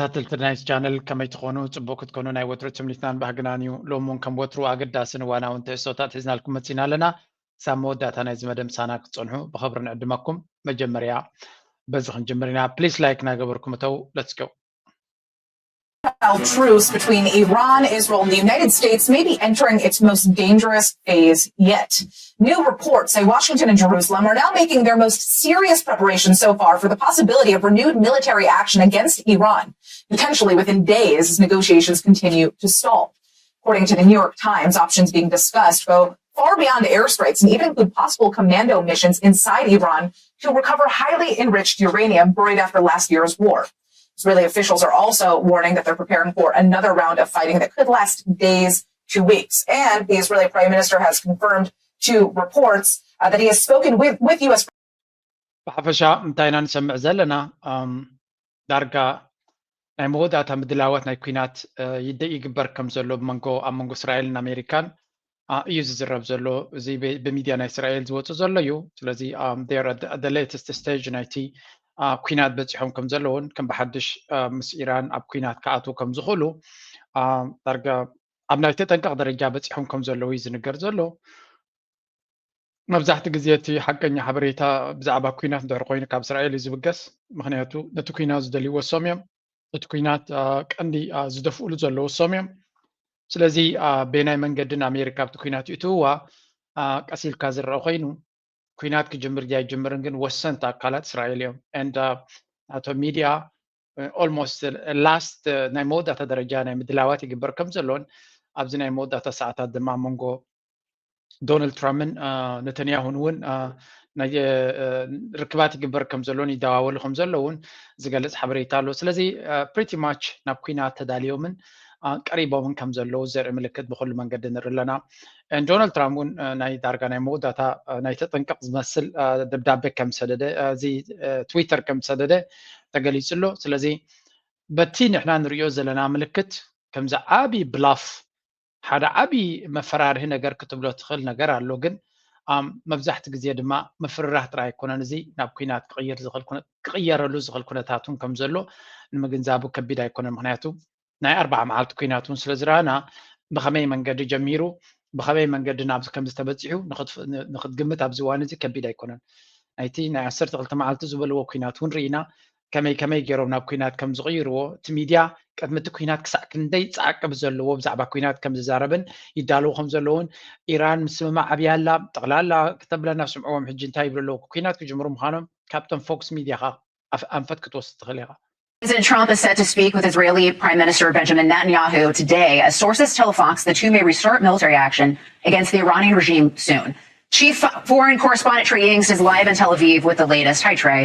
ተኸታተልቲ ናይዚ ቻነል ከመይ ትኾኑ? ጽቡቕ ክትኮኑ ናይ ወትሩ ትምኒትናን ባህግናን እዩ። ሎሚ እውን ከም ወትሩ ኣገዳስን እዋናውን ትሕዝቶታት ሒዝናልኩም መጺና ኣለና። ክሳብ መወዳእታ ናይዚ መደብ ምሳና ክትጸንሑ ብኽብሪ ንዕድመኩም። መጀመርያ በዚ ክንጅምር ኢና። ፕሊስ ላይክ እናገበርኩም እተው። Let's go. Truce between Iran, Israel, and the United States may be entering its most dangerous phase yet. New reports say Washington and Jerusalem are now making their most serious preparations so far for the possibility of renewed military action against Iran, potentially within days as negotiations continue to stall. According to the New York Times, options being discussed go far beyond airstrikes and even include possible commando missions inside Iran to recover highly enriched uranium buried after last year's war. Israeli officials are also warning that they're preparing for another round of fighting that could last days to weeks. And the Israeli prime minister has confirmed to reports uh, that he has spoken with, with U S. ብሓፈሻ እንታይ ኢና ንሰምዕ ዘለና? ዳርጋ ናይ መወዳእታ ምድላዋት ናይ ኩናት ይግበር ከም ዘሎ ብመንጎ ኣብ መንጎ እስራኤልን ኣሜሪካን እዩ ዝዝረብ ዘሎ። እዚ ብሚድያ ናይ እስራኤል ዝወፁ ዘሎ እዩ። ስለዚ ሌተስት ስቴጅ ናይቲ ኩናት በፂሖም ከም ዘለውን ከም ብሓድሽ ምስ ኢራን ኣብ ኩናት ክኣትዉ ከም ዝኽእሉ ዳርጋ ኣብ ናይ ተጠንቀቕ ደረጃ በፂሖም ከም ዘለዉ እዩ ዝንገር ዘሎ። መብዛሕቲ ግዜ እቲ ሓቀኛ ሓበሬታ ብዛዕባ ኩናት እንድሕር ኮይኑ ካብ እስራኤል እዩ ዝብገስ። ምክንያቱ ነቲ ኩናት ዝደልይዎ እሶም እዮም። እቲ ኩናት ቀንዲ ዝደፍእሉ ዘለዉ እሶም እዮም። ስለዚ በየናይ መንገዲ ንኣሜሪካ ኣብቲ ኩናት ይእትውዋ ቀስ ኢልካ ዝረአ ኮይኑ ኩናት ክጅምር ድዩ ኣይጅምርን ግን ወሰንቲ ኣካላት እስራኤል እዮም። And ናቶም ሚድያ ኦልሞስት ላስት ናይ መወዳእታ ደረጃ ናይ ምድላዋት ይግበር ከም ዘሎን ኣብዚ ናይ መወዳእታ ሰዓታት ድማ ኣብ መንጎ ዶናልድ ትራምፕን ነተንያሁን እውን ናይ ርክባት ይግበር ከም ዘሎን ይደዋወሉ ከም ዘለውን ዝገልጽ ሓበሬታ ኣሎ። ስለዚ ፕሪቲ ማች ናብ ኩናት ተዳልዮምን ቀሪቦምን ከም ዘለዉ ዘርኢ ምልክት ብኩሉ መንገዲ ንርኢ ኣለና። ዶናልድ ትራምፕ እውን ናይ ዳርጋ ናይ መወዳእታ ናይ ተጠንቀቕ ዝመስል ደብዳቤ ከም ዝሰደደ እዚ ትዊተር ከም ዝሰደደ ተገሊጹ ኣሎ። ስለዚ በቲ ንሕና ንሪኦ ዘለና ምልክት ከምዚ ዓቢ ብላፍ ሓደ ዓቢ መፈራርሂ ነገር ክትብሎ ትኽእል ነገር ኣሎ ግን መብዛሕቲ ግዜ ድማ ምፍርራህ ጥራይ ኣይኮነን እዚ ናብ ኩናት ክቕየረሉ ዝኽእል ኩነታት እውን ከም ዘሎ ንምግንዛቡ ከቢድ ኣይኮነን። ምክንያቱ ናይ ኣርባዓ መዓልቲ ኩናት እውን ስለ ዝረኣና ብኸመይ መንገዲ ጀሚሩ ብኸመይ መንገዲ ናብዚ ከም ዝተበፂሑ ንክትግምት ኣብዚ እዋን እዚ ከቢድ ኣይኮነን። ናይቲ ናይ ዓሰርተ ክልተ መዓልቲ ዝበልዎ ኩናት እውን ርኢና ከመይ ከመይ ገይሮም ናብ ኩናት ከም ዝቕይርዎ እቲ ሚድያ ቅድሚ እቲ ኩናት ክሳዕ ክንደይ ፃዕቂ ብዘለዎ ብዛዕባ ኩናት ከም ዝዛረብን ይዳለዉ ከም ዘለውን ኢራን ምስምማዕ ኣብያ ኣላ ጠቕላላ ክተብለና ስምዕዎም ሕጂ እንታይ ይብሉ ኣለዉ ኩናት ክጅምሩ ምዃኖም ካብቶም ፎክስ ሚድያ ኻ ኣንፈት ክትወስድ ትኽእል ኢኻ። President Trump is set to speak with Israeli Prime Minister Benjamin Netanyahu today as sources tell Fox the two may restart military action against the Iranian regime soon. Chief foreign correspondent Trey Yingst is live in Tel Aviv with the latest. Hi, Trey.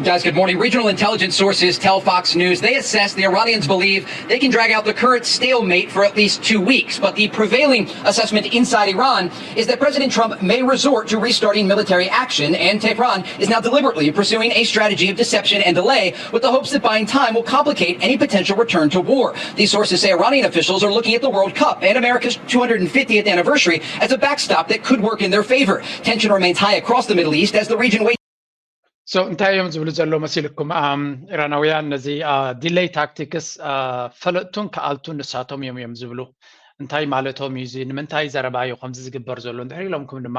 Guys, good morning. Regional intelligence sources tell Fox News they assess the Iranians believe they can drag out the current stalemate for at least two weeks. But the prevailing assessment inside Iran is that President Trump may resort to restarting military action, and Tehran is now deliberately pursuing a strategy of deception and delay with the hopes that buying time will complicate any potential return to war. These sources say Iranian officials are looking at the World Cup and America's two hundred fiftieth anniversary as a backstop that could work in their favor. Tension remains high across the Middle East as the region waits. So እንታይ እዮም ዝብሉ ዘሎ መሲልኩም? ኢራናውያን ነዚ ዲሌይ ታክቲክስ ፈለጥቱን ክኣልቱን ንሳቶም እዮም እዮም ዝብሉ። እንታይ ማለቶም እዩ እዚ? ንምንታይ ዘረባ እዩ ከምዚ ዝግበር ዘሎ? እንድሕር ኢሎምኩም ድማ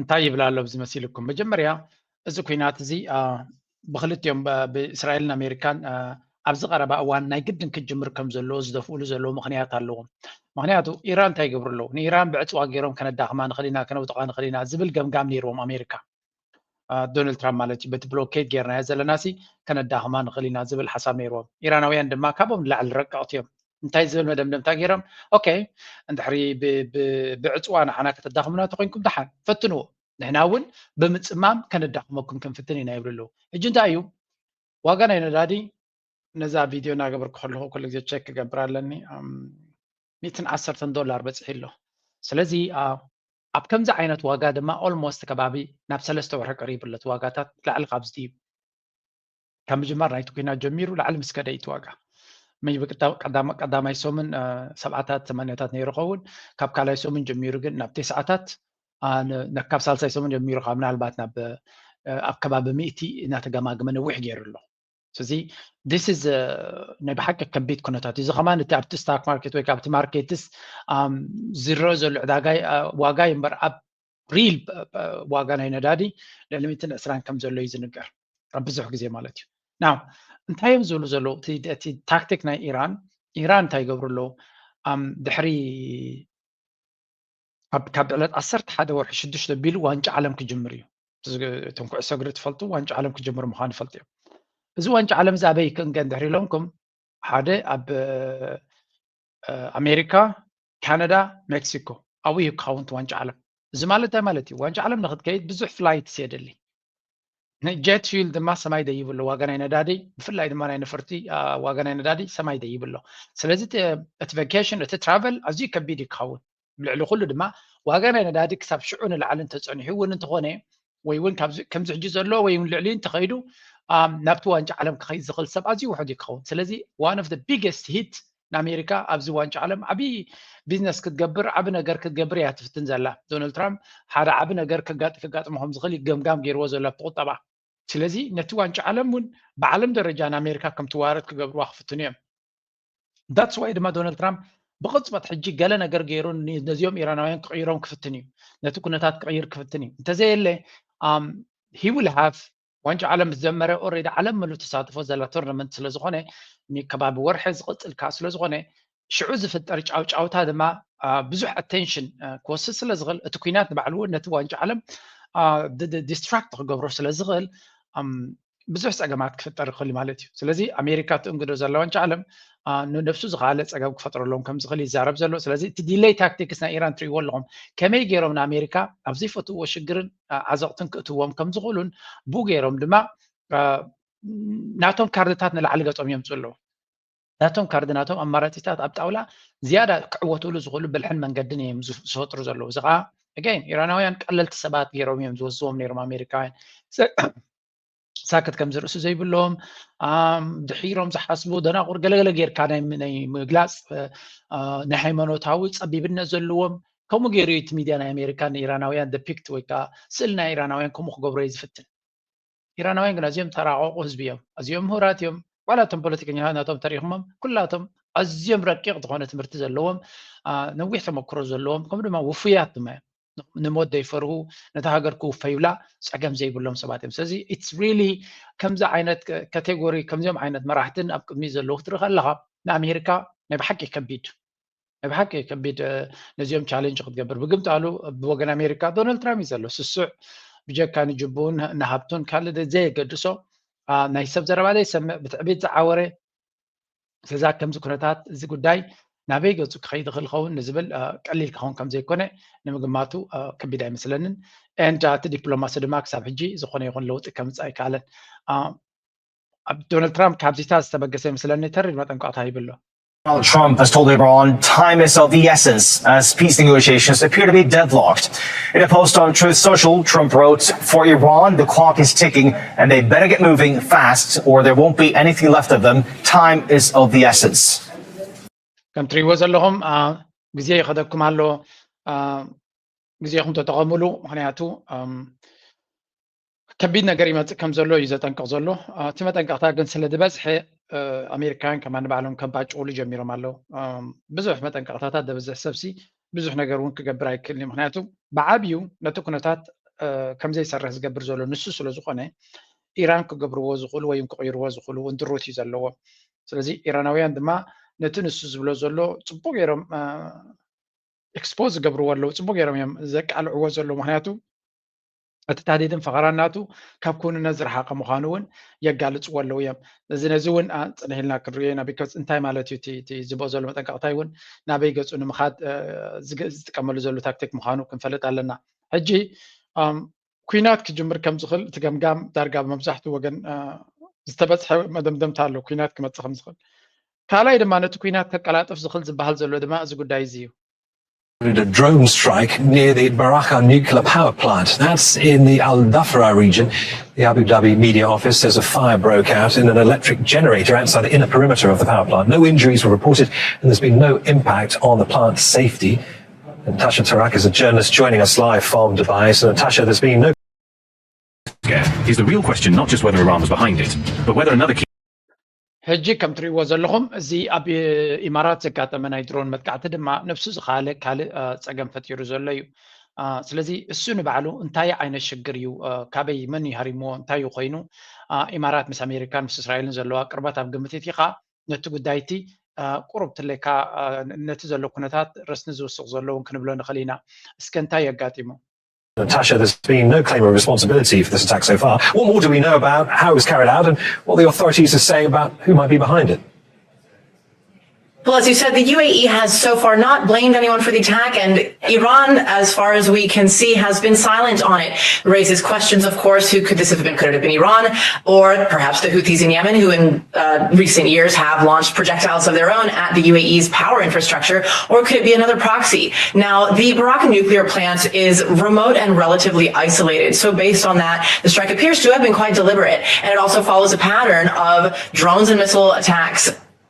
እንታይ ይብል ኣሎ ኣብዚ መሲልኩም? መጀመርያ እዚ ኩናት እዚ ብክልቲኦም ብእስራኤልን ኣሜሪካን ኣብዚ ቀረባ እዋን ናይ ግድን ክጅምር ከም ዘለዎ ዝደፍኡሉ ዘለዉ ምክንያት ኣለዎም። ምክንያቱ ኢራን እንታይ ይገብሩ ኣለዉ? ንኢራን ብዕፅዋ ገይሮም ከነዳኽማ ንኽእል ኢና፣ ከነውድቓ ንኽእል ኢና ዝብል ገምጋም ነይርዎም ኣሜሪካ። ዶናልድ ትራምፕ ማለት እዩ። በቲ ብሎኬድ ጌርናዮ ዘለና ሲ ከነዳኽማ ንኽእል ኢና ዝብል ሓሳብ ነይርዎም። ኢራናውያን ድማ ካብኦም ንላዕሊ ረቀቕቲ እዮም። እንታይ ዝብል መደምደምታ ገይሮም? ኦኬ እንድሕሪ ብዕፅዋ ንዓና ከተዳኽሙና ተኮይንኩም ደሓን ፈትንዎ፣ ንሕና እውን ብምፅማም ከነዳኽመኩም ክንፍትን ኢና ይብሉ ኣለዉ። ሕጂ እንታይ እዩ ዋጋ ናይ ነዳዲ? ነዛ ቪድዮ እናገበርኩ ከለኹ ኩሉ ግዜ ቸክ ክገብር ኣለኒ። ሚእትን ዓሰርተን ዶላር በፂሑ ኣሎ። ስለዚ ኣብ ከምዚ ዓይነት ዋጋ ድማ ኦልሞስት ከባቢ ናብ ሰለስተ ወርሒ ቀሪቡ ኣሎ። እቲ ዋጋታት ላዕሊ ካብዚ እዩ ካብ ምጅማር ናይቲ ኩናት ጀሚሩ ላዕሊ ምስ ከደ እዩ እቲ ዋጋ። ቀዳማይ ሰሙን ሰብዓታት ሰማንያታት ነይሩ ኸውን ካብ ካልኣይ ሰሙን ጀሚሩ ግን ናብ ቴስዓታት ካብ ሳልሳይ ሰሙን ጀሚሩ ከዓ ምናልባት ናብ ኣብ ከባቢ ሚእቲ እናተገማግመ ነዊሕ ገይሩ ኣሎ። እዚ this is ናይ ብሓቂ ከቢድ ኩነታት። እዚ ከማን እቲ ኣብቲ ስታክ ማርኬት ወይ ኣብቲ ማርኬትስ ዝረአ ዘሎ ዕዳጋ ዋጋ እምበር ኣብ ሪል ዋጋ ናይ ነዳዲ ልዕሊ ሚእትን ዕስራን ከም ዘሎ እዩ ዝንገር ኣብ ብዙሕ ግዜ ማለት እዩ። ናው እንታይ እዮም ዝብሉ ዘለዉ? እቲ ታክቲክ ናይ ኢራን፣ ኢራን እንታይ ይገብሩ ኣለዉ? ድሕሪ ካብ ዕለት ዓሰርተ ሓደ ወርሒ ሽዱሽተ ቢሉ ዋንጫ ዓለም ክጅምር እዩ። እቶም ኩዕሶ እግሪ ትፈልጡ ዋንጫ ዓለም ክጅምር ምዃኑ ይፈልጡ እዮም። እዚ ዋንጫ ዓለም እዚ ኣበይ ክንገን ድሕሪ ኢሎምኩም ሓደ ኣብ ኣሜሪካ፣ ካናዳ፣ ሜክሲኮ ኣብኡ እዩ ክኸውን ዋንጫ ዓለም። እዚ ማለት እንታይ ማለት እዩ? ዋንጫ ዓለም ንክትከይድ ብዙሕ ፍላይትስ የድሊ። ጀት ፊል ድማ ሰማይ ደይብሎ ዋጋ ናይ ነዳዲ፣ ብፍላይ ድማ ናይ ነፈርቲ ዋጋ ናይ ነዳዲ ሰማይ ደይብሎ። ስለዚ እቲ ቫኬሽን እቲ ትራቨል ኣዝዩ ከቢድ እዩ ክኸውን። ልዕሊ ኩሉ ድማ ዋጋ ናይ ነዳዲ ክሳብ ሽዑ ንላዕሊ እንተፀኒሑ እውን እንተኾነ ወይ እውን ከምዚ ሕጂ ዘሎ ወይ እውን ልዕሊ እንተኸይዱ ናብቲ ዋንጫ ዓለም ክኸይድ ዝኽእል ሰብ ኣዝዩ ውሑድ እዩ ክኸውን። ስለዚ one of the biggest hit ንኣሜሪካ ኣብዚ ዋንጫ ዓለም ዓብዪ ቢዝነስ ክትገብር ዓቢ ነገር ክትገብር እያ ትፍትን ዘላ። ዶናልድ ትራምፕ ሓደ ዓቢ ነገር ከጋጥሞ ከም ዝኽእል ይገምጋም ገይርዎ ዘሎ ኣብቲ ቁጠባ። ስለዚ ነቲ ዋንጫ ዓለም እውን ብዓለም ደረጃ ንኣሜሪካ ከም ትዋረድ ክገብርዋ ክፍትኑ እዮም። ዳትስ ዋይ ድማ ዶናልድ ትራምፕ ብቕፅበት ሕጂ ገለ ነገር ገይሩ ነዚኦም ኢራናውያን ክቕይሮም ክፍትን እዩ። ነቲ ኩነታት ክቕይር ክፍትን እዩ። እንተዘየለ he will have ዋንጫ ዓለም ምስ ጀመረ ኦሬዲ ዓለም ምሉ ተሳትፎ ዘላ ቶርናመንት ስለዝኾነ ከባቢ ወርሒ ዝቕፅል ከዓ ስለዝኾነ ሽዑ ዝፍጠር ጫውጫውታ ድማ ብዙሕ ኣቴንሽን ክወስድ ስለዝኽእል እቲ ኩናት ንባዕሉ እውን ነቲ ዋንጫ ዓለም ዲስትራክት ክገብሮ ስለዝኽእል ብዙሕ ፀገማት ክፍጠር ይኽእል ማለት እዩ። ስለዚ ኣሜሪካ ትእንግዶ ዘላ ዋንጫ ዓለም ንነብሱ ዝኸኣለ ፀገም ክፈጥረሎም ከም ዝኽእል ይዛረብ ዘሎ። ስለዚ እቲ ዲሌይ ታክቲክስ ናይ ኢራን ትርእይዎ ኣለኹም ከመይ ገይሮም ንኣሜሪካ ኣብ ዘይፈትዎ ሽግርን ዓዘቕትን ክእትዎም ከም ዝኽእሉን ብኡ ገይሮም ድማ ናቶም ካርድታት ንላዕሊ ገጾም የምፅኡ ኣለዉ። ናቶም ካርድ ናቶም ኣማራፂታት ኣብ ጣውላ ዝያዳ ክዕወትሉ ዝኽእሉ ብልሕን መንገድን እዮም ዝፈጥሩ ዘለዉ። እዚ ከዓ ኣገይን ኢራናውያን ቀለልቲ ሰባት ገይሮም እዮም ዝወስዎም ነይሮም ኣሜሪካውያን። ሳክት ከም ዝርእሱ ዘይብሎም ድሒሮም ዝሓስቡ ደናቁር ገለገለ ጌርካ ናይ ምግላፅ ናይ ሃይማኖታዊ ፀቢብነት ዘለዎም ከምኡ ገይሩ እቲ ሚድያ ናይ ኣሜሪካ ንኢራናውያን ደፒክት ወይ ከዓ ስእሊ ናይ ኢራናውያን ከምኡ ክገብሮ እዩ ዝፍትን። ኢራናውያን ግን ኣዝዮም ተራቀቁ ህዝቢ እዮም። ኣዝዮም ምሁራት እዮም። ዋላ እቶም ፖለቲከኛታት ናቶም ተሪኽሞም ኩላቶም ኣዝዮም ረቂቕ ዝኾነ ትምህርቲ ዘለዎም ነዊሕ ተመክሮ ዘለዎም ከምኡ ድማ ውፉያት ድማ እዮም። ንሞት ዘይፈርሁ ነታ ሃገር ክውፈዩላ ፀገም ዘይብሎም ሰባት እዮም። ስለዚ ኢትስ ሪሊ ከምዚ ዓይነት ካቴጎሪ ከምዚኦም ዓይነት መራሕትን ኣብ ቅድሚ ዘለዉ ክትርኢ ከለኻ ንኣሜሪካ ናይ ብሓቂ ከቢድ ናይ ብሓቂ ከቢድ ነዚኦም ቻሌንጅ ክትገብር ብግምጣሉ ብወገን ኣሜሪካ ዶናልድ ትራምፕ እዩ ዘሎ ስሱዕ ብጀካ ንጅቡን ንሃብቱን ካልእ ዘየገድሶ ናይ ሰብ ዘረባ ዘይሰምዕ ብትዕቢት ዝዓወረ ስለዛ ከምዚ ኩነታት እዚ ጉዳይ ናበይ ገፁ ክኸይድ ይኽእል ኸውን ንዝብል ቀሊል ክኸውን ከም ዘይኮነ ንምግማቱ ከቢድ ኣይመስለንን። And እቲ ዲፕሎማሲ ድማ ክሳብ ሕጂ ዝኾነ ይኹን ለውጢ ከምፅእ ኣይከኣለን። ኣብ ዶናልድ ትራምፕ ካብዚታት ዝተበገሰ ይመስለኒ ተሪር መጠንቀቕታ ይብሎ። Donald Trump has told Iran time is of the essence as peace negotiations appear to be deadlocked. In a post on Truth Social, Trump wrote, "For Iran, the clock is ticking and they better get moving fast or there won't be anything left of them. Time is of the essence." ከም ትሪእዎ ዘለኹም ግዜ ይኸደኩም ኣሎ። ግዜኹም ተጠቐሙሉ። ምኽንያቱ ከቢድ ነገር ይመፅእ ከም ዘሎ እዩ ዘጠንቅቕ ዘሎ። እቲ መጠንቀቕታ ግን ስለ ዝበዝሐ ኣሜሪካውያን ከማን ባዕሎም ከባጭውሉ ጀሚሮም ኣለዉ። ብዙሕ መጠንቀቕታታት ዘብዝሕ ሰብሲ ብዙሕ ነገር እውን ክገብር ኣይክእልን እዩ። ምክንያቱ ብዓብዩ ነቲ ኩነታት ከም ዘይሰርሕ ዝገብር ዘሎ ንሱ ስለ ዝኾነ ኢራን ክገብርዎ ዝኽእሉ ወይ ክቕይርዎ ዝኽእሉ እውን ድሩት እዩ ዘለዎ። ስለዚ ኢራናውያን ድማ ነቲ ንሱ ዝብሎ ዘሎ ፅቡቅ ገይሮም ኤክስፖዝ ዝገብርዎ ኣለዉ። ፅቡቅ ገይሮም እዮም ዘቃልዕዎ ዘለዉ። ምክንያቱ እቲ ታህዲድን ፈኸራን ናቱ ካብ ክውንነት ዝረሓቐ ምዃኑ እውን የጋልፅዎ ኣለዉ እዮም። እዚ ነዚ እውን ፅንሕ ኢልና ክንሪኦ ኢና። ቢካዝ እንታይ ማለት እዩ እቲ ዝብኦ ዘሎ መጠንቀቕታይ እውን ናበይ ገፁ ንምኻድ ዝጥቀመሉ ዘሎ ታክቲክ ምዃኑ ክንፈልጥ ኣለና። ሕጂ ኩናት ክጅምር ከም ዝኽእል እቲ ገምጋም ዳርጋ መብዛሕትኡ ወገን ዝተበፅሐ መደምደምታ ኣሎ ኩናት ክመፅእ ከም ዝኽእል። ካልኣይ ድማ ነቲ ኩናት ከቀላጥፍ ዝኽእል ዝበሃል ዘሎ ድማ እዚ ጉዳይ እዚ እዩ። A drone strike near the Barakah nuclear power plant. That's in the Al Dhafra region. The Abu Dhabi media office says a fire broke out in an electric generator outside the inner perimeter of the power plant. No injuries were reported, and there's been no impact on the plant's safety. Natasha Tarak is a journalist joining us live from Dubai. So, Natasha, there's been no. Is the real question not just whether Iran was behind it, but whether another key. ሕጂ ከም ትሪእዎ ዘለኹም፣ እዚ ኣብ ኢማራት ዘጋጠመ ናይ ድሮን መጥቃዕቲ ድማ ነብሱ ዝኸኣለ ካልእ ጸገም ፈጢሩ ዘሎ እዩ። ስለዚ እሱ ንባዕሉ እንታይ ዓይነት ሽግር እዩ፣ ካበይ፣ መን ይሃሪምዎ፣ እንታይ እዩ ኮይኑ፣ ኢማራት ምስ ኣሜሪካን ምስ እስራኤልን ዘለዋ ቅርበት ኣብ ግምት እቲኻ ነቲ ጉዳይቲ ቁሩብ ትለካ፣ ነቲ ዘሎ ኩነታት ረስኒ ዝውስቕ ዘሎ እውን ክንብሎ ንኽእል ኢና። እስከ እንታይ የጋጢሙ? Natasha, there's been no claim of responsibility for this attack so far. What more do we know about how it was carried out and what the authorities are saying about who might be behind it? Well, as you said, the U A E has so far not blamed anyone for the attack, and Iran, as far as we can see, has been silent on it. Raises questions, of course, who could this have been? Could it have been Iran, or perhaps the Houthis in Yemen, who in uh, recent years have launched projectiles of their own at the U A E's power infrastructure, or could it be another proxy? Now, the Barakah nuclear plant is remote and relatively isolated. So based on that, the strike appears to have been quite deliberate. And it also follows a pattern of drones and missile attacks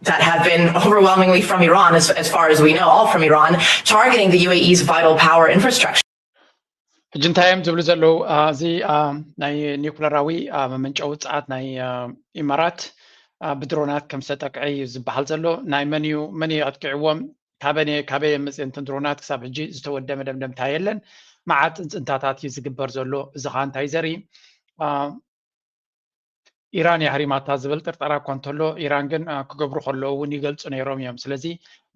that have been overwhelmingly from Iran, as, as far as we know, all from Iran, targeting the U A E's vital power infrastructure. ሕጂ እንታይ እዮም ዝብሉ ዘለዉ? እዚ ናይ ኒኩለራዊ መመንጨዊ ውፅዓት ናይ ኢማራት ብድሮናት ከም ዝተጠቅዐ እዩ ዝበሃል ዘሎ። ናይ መን እዩ፣ መን እዩ ኣጥቂዕዎም፣ ካበየ ካበየ መፅእንትን ድሮናት ክሳብ ሕጂ ዝተወደ መደምደምታ የለን። መዓት ፅንፅንታታት እዩ ዝግበር ዘሎ። እዚ ኸዓ እንታይ ዘርኢ? ኢራን የህሪማታ ዝብል ጥርጠራ እኳ እንተሎ፣ ኢራን ግን ክገብሩ ከለዉ እውን ይገልፁ ነይሮም እዮም። ስለዚ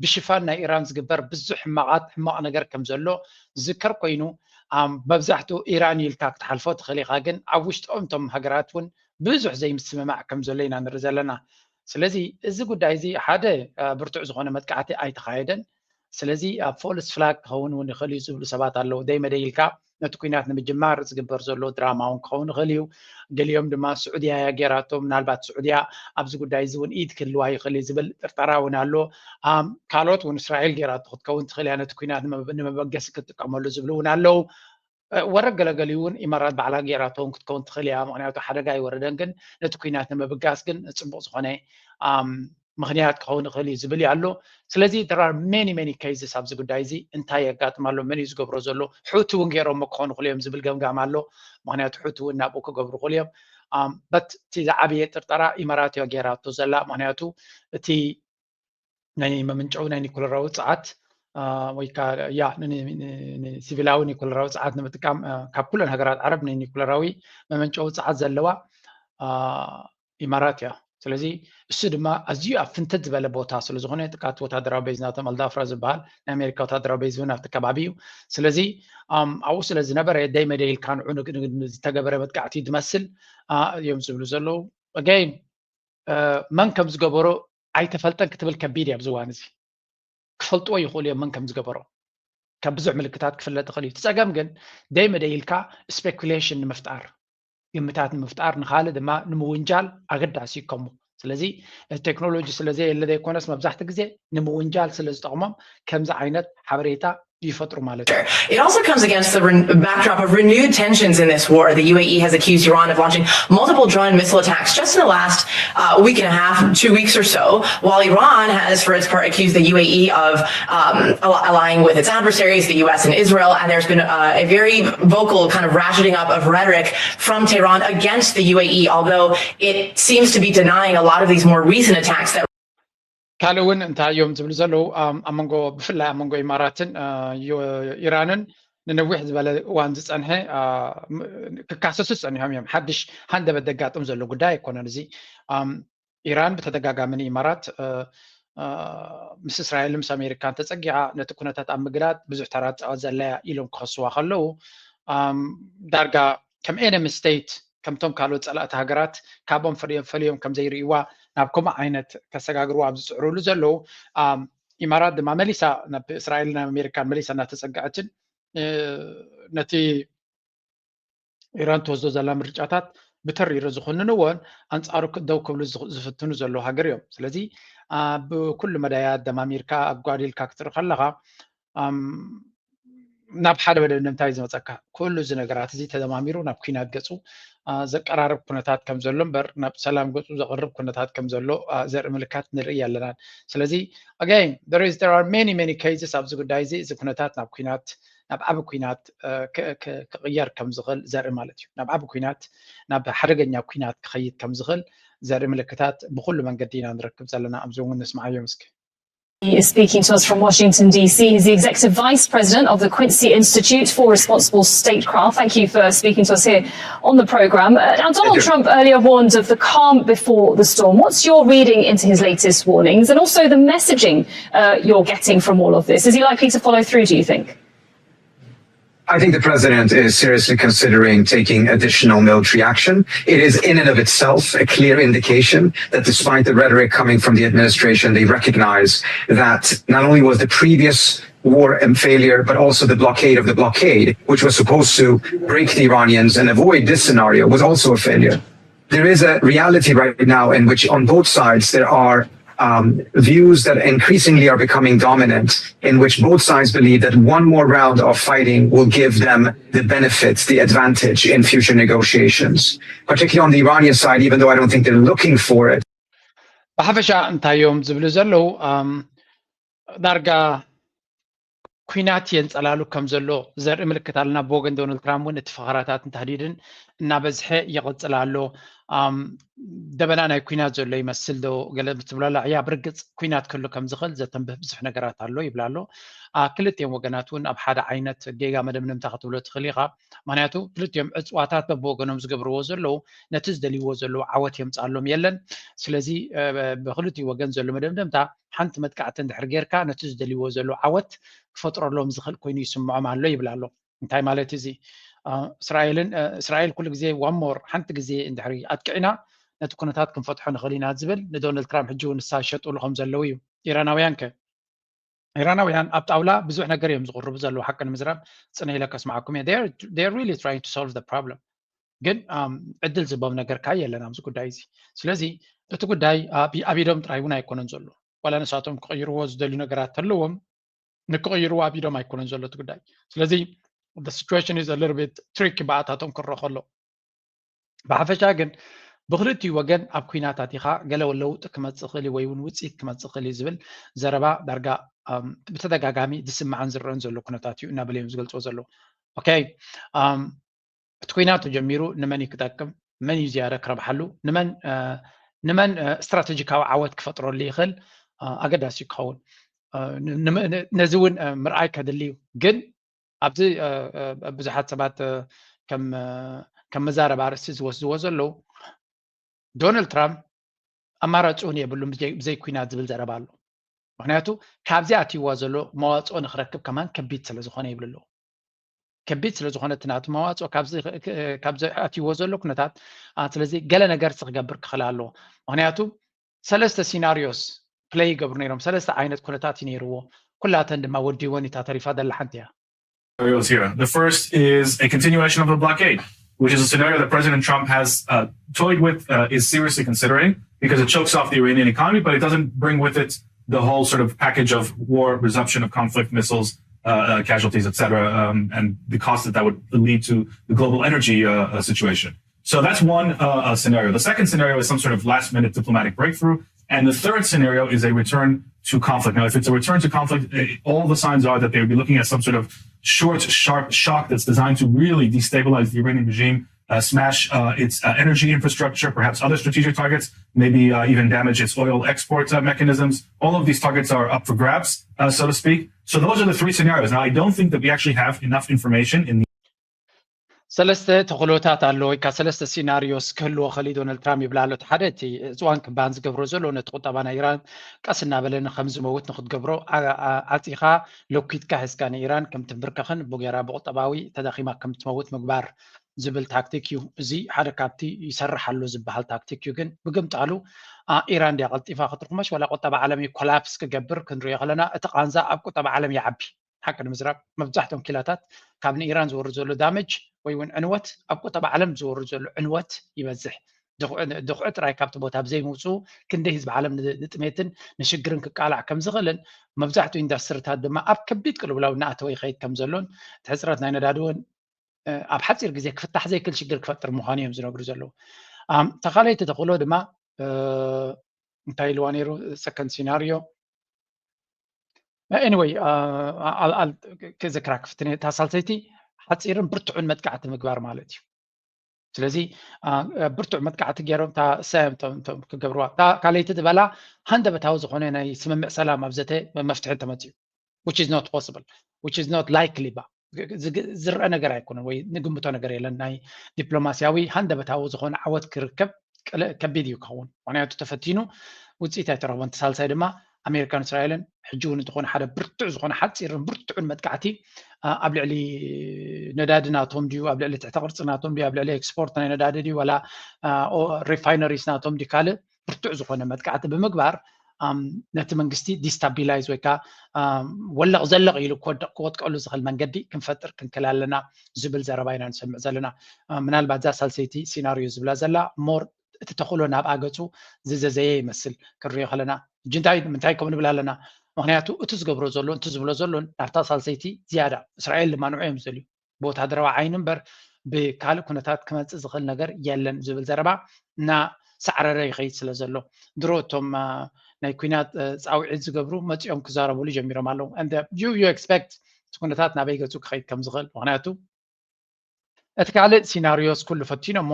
ብሽፋን ናይ ኢራን ዝግበር ብዙሕ ሕማቓት ሕማቕ ነገር ከም ዘሎ ዝዝከር ኮይኑ፣ መብዛሕትኡ ኢራን ኢልካ ክትሓልፎ ትኽእል ኢኻ፣ ግን ኣብ ውሽጦም እቶም ሃገራት እውን ብዙሕ ዘይምስምማዕ ከም ዘሎ ኢና ንርኢ ዘለና። ስለዚ እዚ ጉዳይ እዚ ሓደ ብርቱዕ ዝኾነ መጥቃዕቲ ኣይተኻየደን። ስለዚ ኣብ ፎልስ ፍላግ ክኸውን እውን ይኽእል እዩ ዝብሉ ሰባት ኣለዉ። ደይ መደይ ኢልካ ነቲ ኩናት ንምጅማር ዝግበር ዘሎ ድራማ እውን ክኸውን ይኽእል እዩ። ገሊኦም ድማ ስዑድያ እያ ጌራቶ፣ ምናልባት ስዑድያ ኣብዚ ጉዳይ እዚ እውን ኢድ ክህልዋ ይኽእል እዩ ዝብል ጥርጠራ እውን ኣሎ። ካልኦት እውን እስራኤል ጌራቶ ክትከውን ትኽእል እያ፣ ነቲ ኩናት ንመበገሲ ክትጥቀመሉ ዝብሉ እውን ኣለዉ። ወረድ ገለገሊኡ እውን ኢማራት ባዕላ ጌራቶ እውን ክትከውን ትኽእል እያ፣ ምክንያቱ ሓደጋ ኣይወረደን፣ ግን ነቲ ኩናት ንምብጋስ ግን ፅቡቕ ዝኾነ ምኽንያት ክኸውን ይኽእል እዩ ዝብል ኣሎ። ስለዚ there are many many cases ኣብዚ ጉዳይ እዚ። እንታይ የጋጥም ኣሎ፣ መን እዩ ዝገብሮ ዘሎ፣ ሑቲ እውን ገይሮሞ ክኾኑ ይኽእሉ እዮም ዝብል ገምጋም ኣሎ። ምክንያቱ ሑቲ እውን ናብኡ ክገብሩ ይኽእሉ እዮም። በት እቲ ዝዓበየ ጥርጠራ ኢማራት እያ ገይራቶ ዘላ፣ ምክንያቱ እቲ ናይ መመንጨዊ ናይ ኒኩለራዊ ፀዓት ወይ ከዓ ያ ንሲቪላዊ ኒኩለራዊ ፀዓት ንምጥቃም ካብ ኩለን ሃገራት ዓረብ ናይ ኒኩለራዊ መመንጨዊ ፀዓት ዘለዋ ኢማራት እያ። ስለዚ እሱ ድማ ኣዝዩ ኣብ ፍንትት ዝበለ ቦታ ስለ ዝኾነ፣ ጥቃት ወታደራዊ ቤዝ ናቶም ኣልዳፍራ ዝበሃል ናይ ኣሜሪካ ወታደራዊ ቤዝ እውን ኣብቲ ከባቢ እዩ። ስለዚ ኣብኡ ስለ ዝነበረ ደይ መደይ ኢልካ ንዑ ዝተገበረ መጥቃዕቲ ዝመስል እዮም ዝብሉ ዘለዉ። ኣገይን መን ከም ዝገበሮ ኣይተፈልጠን ክትብል ከቢድ እያ ኣብዚ እዋን እዚ። ክፈልጥዎ ይኽእሉ እዮም መን ከም ዝገበሮ። ካብ ብዙሕ ምልክታት ክፍለጥ ይኽእል እዩ። እቲ ጸገም ግን ደይ መደይ ኢልካ ስፔኩሌሽን ንምፍጣር፣ ግምታት ንምፍጣር፣ ንኻልእ ድማ ንምውንጃል ኣገዳሲ እዩ ከሙ። ስለዚ እቲ ቴክኖሎጂ ስለ ዘየለ ዘይኮነስ መብዛሕትኡ ግዜ ንምውንጃል ስለ ዝጠቕሞም ከምዚ ዓይነት ሓበሬታ ይፈጥሩ ማለት እዩ። It also comes against the re- backdrop of renewed tensions in this war. The U A E has accused Iran of launching multiple drone and missile attacks just in the last uh, week and a half, two weeks or so, while Iran has, for its part, accused the U A E of um, al- aligning with its adversaries, the U S and Israel. And there's been uh, a very vocal kind of ratcheting up of rhetoric from Tehran against the U A E, although it seems to be denying a lot of these more recent attacks that ካልእ እውን እንታይ እዮም ዝብሉ ዘለዉ? ኣብ መንጎ፣ ብፍላይ ኣብ መንጎ ኢማራትን ኢራንን ንነዊሕ ዝበለ እዋን ዝፀንሐ ክካሰሱ ፀኒሖም እዮም። ሓድሽ ሃንደበት ዘጋጥም ዘሎ ጉዳይ ኣይኮነን። እዚ ኢራን ብተደጋጋሚ ንኢማራት ምስ እስራኤል ምስ ኣሜሪካን ተፀጊዓ ነቲ ኩነታት ኣብ ምግላጥ ብዙሕ ተራ ትፃወት ዘላ እያ ኢሎም ክኸስዋ ከለዉ፣ ዳርጋ ከም ኤነሚ ስቴት፣ ከምቶም ካልኦት ፀላእቲ ሃገራት ካብኦም ፍርዮም ፈልዮም ከም ዘይርእይዋ ናብ ከምኡ ዓይነት ከሰጋግርዋ ኣብ ዝፅዕሩሉ ዘለዉ፣ ኢማራት ድማ መሊሳ ናብ እስራኤልን ኣሜሪካን መሊሳ እናተፀግዐትን ነቲ ኢራን ትወስዶ ዘላ ምርጫታት ብተሪሮ ዝኹንንዎን ኣንፃሩ ደው ክብሉ ዝፍትኑ ዘለዉ ሃገር እዮም። ስለዚ ብኩሉ መዳያት ደማሚርካ ኣጓዲልካ ክትርኢ ከለኻ ናብ ሓደ መደምደምታ እዩ ዝመፀካ። ኩሉ እዚ ነገራት እዚ ተደማሚሩ ናብ ኩናት ገፁ ዘቀራርብ ኩነታት ከም ዘሎ እምበር ናብ ሰላም ገፁ ዘቕርብ ኩነታት ከም ዘሎ ዘርኢ ምልክታት ንርኢ ኣለናን። ስለዚ ኣገይን there is there are many many cases ኣብዚ ጉዳይ እዚ፣ እዚ ኩነታት ናብ ኩናት፣ ናብ ዓቢ ኩናት ክቕየር ከም ዝኽእል ዘርኢ ማለት እዩ። ናብ ዓቢ ኩናት፣ ናብ ሓደገኛ ኩናት ክኸይድ ከም ዝኽእል ዘርኢ ምልክታት ብኩሉ መንገዲ ኢና ንረክብ ዘለና። ኣብዚ እውን ንስምዓዮም እስኪ። He is speaking to us from Washington, D C. He's the Executive Vice President of the Quincy Institute for Responsible Statecraft. Thank you for speaking to us here on the program. Uh, now, Donald Trump earlier warned of the calm before the storm. What's your reading into his latest warnings and also the messaging uh, you're getting from all of this? Is he likely to follow through, do you think? I think the president is seriously considering taking additional military action. It is, in and of itself, a clear indication that despite the rhetoric coming from the administration, they recognize that not only was the previous war a failure, but also the blockade of the blockade, which was supposed to break the Iranians and avoid this scenario, was also a failure. There is a reality right now in which, on both sides, there are um, views that increasingly are becoming dominant, in which both sides believe that one more round of fighting will give them the benefits, the advantage in future negotiations, particularly on the Iranian side, even though I don't think they're looking for it. ብሓፈሻ እንታይ እዮም ዝብሉ ዘለዉ? ዳርጋ ኩናት የንጸላሉ ከም ዘሎ ዘርኢ ምልክት ኣለና። ብወገን ዶናልድ ትራምፕ እውን እቲ ፈኸራታትን ታህዲድን እናበዝሐ ይቕጽል ኣሎ። ደበና ናይ ኩናት ዘሎ ይመስል ዶ ገለ ትብሎ ኣላ? እያ፣ ብርግጽ ኩናት ክህሉ ከም ዝኽእል ዘተንብህ ብዙሕ ነገራት ኣሎ ይብል ኣሎ። ክልቲኦም ወገናት እውን ኣብ ሓደ ዓይነት ጌጋ መደምደምታ ክትብሎ ትኽእል ኢኻ። ምክንያቱ ክልቲኦም ዕፅዋታት በብወገኖም ዝገብርዎ ዘለዉ ነቲ ዝደልይዎ ዘለዉ ዓወት የምፅኣሎም የለን። ስለዚ ብክልቲኡ ወገን ዘሎ መደምደምታ ሓንቲ መጥቃዕቲ እንድሕር ጌርካ ነቲ ዝደልይዎ ዘለዉ ዓወት ክፈጥረሎም ዝኽእል ኮይኑ ይስምዖም ኣሎ ይብል ኣሎ። እንታይ ማለት እዚ? እስራኤልን እስራኤል ኩሉ ግዜ ዋን ሞር ሓንቲ ግዜ እንድሕሪ ኣጥቅዕና ነቲ ኩነታት ክንፈትሖ ንኽእል ኢና ዝብል ንዶናልድ ትራምፕ ሕጂ እውን ንሳ ዝሸጥሉ ከም ዘለዉ እዩ። ኢራናውያን ከ? ኢራናውያን ኣብ ጣውላ ብዙሕ ነገር እዮም ዝቕርቡ ዘለዉ። ሓቂ ንምዝራብ ፅነ ኢለ ከስምዓኩም እየ። They're really trying to solve the problem። ግን ዕድል ዝቦም ነገር ካይ የለን ኣብዚ ጉዳይ እዚ። ስለዚ እቲ ጉዳይ ኣብ ኢዶም ጥራይ እውን ኣይኮነን ዘሎ። ዋላ ንሳቶም ክቕይርዎ ዝደልዩ ነገራት ተለዎም ንክቕይርዎ ኣብ ኢዶም ኣይኮነን ዘሎ እቲ ጉዳይ። ስለዚ situation is a little bit tricky ብኣታቶም ክረአ ከሎ። ብሓፈሻ ግን ብክልቲኡ ወገን ኣብ ኩናት ኣቲኻ ገለ ለውጢ ክመፅእ ክእል ወይ እውን ውፅኢት ክመፅእ ክእል ዝብል ዘረባ ዳርጋ ብተደጋጋሚ ዝስማዕን ዝረአን ዘሎ ኩነታት እዩ እናበለ እዮም ዝገልፅዎ ዘለዉ። ኦኬ፣ እቲ ኩናት ተጀሚሩ ንመን እዩ ክጠቅም? መን እዩ ዝያዳ ክረብሓሉ? ንመን ንመን ስትራቴጂካዊ ዓወት ክፈጥረሉ ይኽእል? ኣገዳሲ እዩ ክኸውን። ነዚ እውን ምርኣይ ከድሊ እዩ። ግን ኣብዚ ብዙሓት ሰባት ከም መዛረብ ኣርእስቲ ዝወስድዎ ዘለዉ ዶናልድ ትራምፕ ኣማራፂ እውን የብሉን ብዘይ ኩናት ዝብል ዘረባ ኣሎ። ምክንያቱ ካብዚ ኣትይዋ ዘሎ መዋፅኦ ንክረክብ ከማን ከቢድ ስለዝኾነ ይብል ኣለዉ። ከቢድ ስለዝኾነ እቲ ናቱ መዋፅኦ ካብዚ ኣትይዎ ዘሎ ኩነታት ስለዚ ገለ ነገር ክገብር ክኽእል ኣለዎ። ምክንያቱ ሰለስተ ሲናሪዮስ ፕለይ ይገብሩ ነይሮም። ሰለስተ ዓይነት ኩነታት እዩ ነይርዎ። ኩላተን ድማ ወዲወን እታ ተሪፋ ዘላ ሓንቲ እያ። Scenarios here. The first is a continuation of the blockade, which is a scenario that President Trump has uh, toyed with, uh, is seriously considering because it chokes off the Iranian economy, but it doesn't bring with it the whole sort of package of war, resumption of conflict, missiles, uh, uh, casualties, et cetera, um, and the cost that that would lead to the global energy uh, uh, situation. So that's one uh, uh, scenario. The second scenario is some sort of last minute diplomatic breakthrough. And the third scenario is a return to conflict. Now, if it's a return to conflict, eh, all the signs are that they would be looking at some sort of short, sharp shock that's designed to really destabilize the Iranian regime, uh, smash uh, its uh, energy infrastructure, perhaps other strategic targets, maybe uh, even damage its oil export uh, mechanisms. All of these targets are up for grabs, uh, so to speak. So those are the three scenarios. Now, I don't think that we actually have enough information in the ሰለስተ ተኽእሎታት ኣሎ ወይ ከዓ ሰለስተ ሲናሪዮስ ክህልዎ ኸእል ዶናልድ ትራምፕ ይብል ኣሎ። እቲ ሓደ እቲ እፅዋን ክባን ዝገብሮ ዘሎ ነቲ ቁጠባ ናይ ኢራን ቀስ እናበለ ንከም ዝመውት ንክትገብሮ ዓፂኻ ሎኪትካ ሒዝካ ንኢራን ከም ትንብርከኽን ብጌራ ብቁጠባዊ ተዳኺማ ከም ትመውት ምግባር ዝብል ታክቲክ እዩ። እዚ ሓደ ካብቲ ይሰርሕ ኣሎ ዝበሃል ታክቲክ እዩ። ግን ብግምጣሉ ኢራን ድያ ቀልጢፋ ክትርኩመሽ ዋላ ቁጠባ ዓለም እዩ ኮላፕስ ክገብር ክንሪኦ ከለና እቲ ቃንዛ ኣብ ቁጠባ ዓለም ይዓቢ። ሓቂ ንምዝራብ መብዛሕትኦም ኪላታት ካብ ንኢራን ዝወርድ ዘሎ ዳመጅ ወይ እውን ዕንወት ኣብ ቁጠባ ዓለም ዝወርድ ዘሎ ዕንወት ይበዝሕ። ድኹዒ ጥራይ ካብቲ ቦታ ብዘይምውፅኡ ክንደይ ህዝቢ ዓለም ንጥሜትን ንሽግርን ክቃላዕ ከም ዝኽእልን መብዛሕትኡ ኢንዳስትሪታት ድማ ኣብ ከቢድ ቅልውላው እናኣተወ ይኸይድ ከም ዘሎን እቲ ሕፅረት ናይ ነዳዲ እውን ኣብ ሓፂር ግዜ ክፍታሕ ዘይክእል ሽግር ክፈጥር ምዃኑ እዮም ዝነግሩ ዘለዉ። ተኻለይቲ ተኽእሎ ድማ እንታይ ኢልዋ ነይሩ ሰከንድ ሲናሪዮ ኤኒወይ ክዝክራ ክፍትን እየ። እታ ሳልሰይቲ ሓፂርን ብርቱዕን መጥቃዕቲ ምግባር ማለት እዩ። ስለዚ ብርቱዕ መጥቃዕቲ ገይሮም እታ እሳዮም ቶም ክገብርዋ። እታ ካልኣይቲ ዝበላ ሃንደበታዊ ዝኾነ ናይ ስምምዕ ሰላም ኣብ ዘተ መፍትሒ እንተመፅኡ which is not possible, which is not likely ባ ዝረአ ነገር ኣይኮነን ወይ ንግምቶ ነገር የለን። ናይ ዲፕሎማሲያዊ ሃንደበታዊ ዝኾነ ዓወት ክርከብ ከቢድ እዩ ክኸውን። ምክንያቱ ተፈቲኑ ውፅኢት ኣይተረኽቦን። ተሳልሳይ ድማ ኣሜሪካን እስራኤልን ሕጂ እውን ዝኾነ ሓደ ብርቱዕ ዝኾነ ሓፂርን ብርቱዕን መጥቃዕቲ ኣብ ልዕሊ ነዳዲ ናቶም ድዩ ኣብ ልዕሊ ትሕተ ቅርፂ ናቶም ድዩ ኣብ ልዕሊ ኤክስፖርት ናይ ነዳዲ ድዩ ዋላ refineries ናቶም ድዩ ካልእ ብርቱዕ ዝኾነ መጥቃዕቲ ብምግባር ነቲ መንግስቲ destabilize ወይ ከዓ ወለቕ ዘለቕ ኢሉ ክወድቕ ክወጥቀሉ ዝኽእል መንገዲ ክንፈጥር ክንክል ኣለና ዝብል ዘረባ ኢና ንሰምዕ ዘለና። ምናልባት እዛ ሳልሰይቲ ሲናሪዮ ዝብላ ዘላ more እቲ ተኽእሎ ናብ ኣገፁ ዝዘዘየ ይመስል ክንሪኦ ከለና። ሕጂ እንታይ ምንታይ ከም ንብል ኣለና? ምክንያቱ እቲ ዝገብሮ ዘሎ እቲ ዝብሎ ዘሎን ናብታ ሳልሰይቲ ዝያዳ እስራኤል ድማ ንዑ እዮም ዝደልዩ ብወታደራዊ ዓይኒ እምበር ብካልእ ኩነታት ክመፅእ ዝኽእል ነገር የለን ዝብል ዘረባ እና ሳዕረረ ይኸይድ ስለ ዘሎ ድሮ እቶም ናይ ኩናት ፃውዒት ዝገብሩ መፂኦም ክዛረብሉ ጀሚሮም ኣለዉ። You expect እቲ ኩነታት ናበይ ገፁ ክኸይድ ከም ዝኽእል ምክንያቱ እቲ ካልእ ሲናሪዮስ ኩሉ ፈቲኖሞ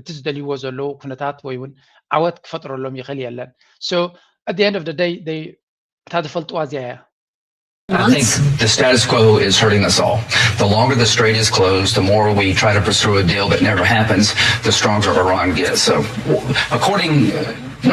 እቲ ዝደልይዎ ዘለዉ ኩነታት ወይ እውን ዓወት ክፈጥረሎም ይኽእል የለን። So at the end of the day እታ ዝፈልጥዋ እዚያ እያ። I think the status quo is hurting us all. The longer the strait is closed, the more we try to pursue a deal that never happens, the stronger Iran gets. So, according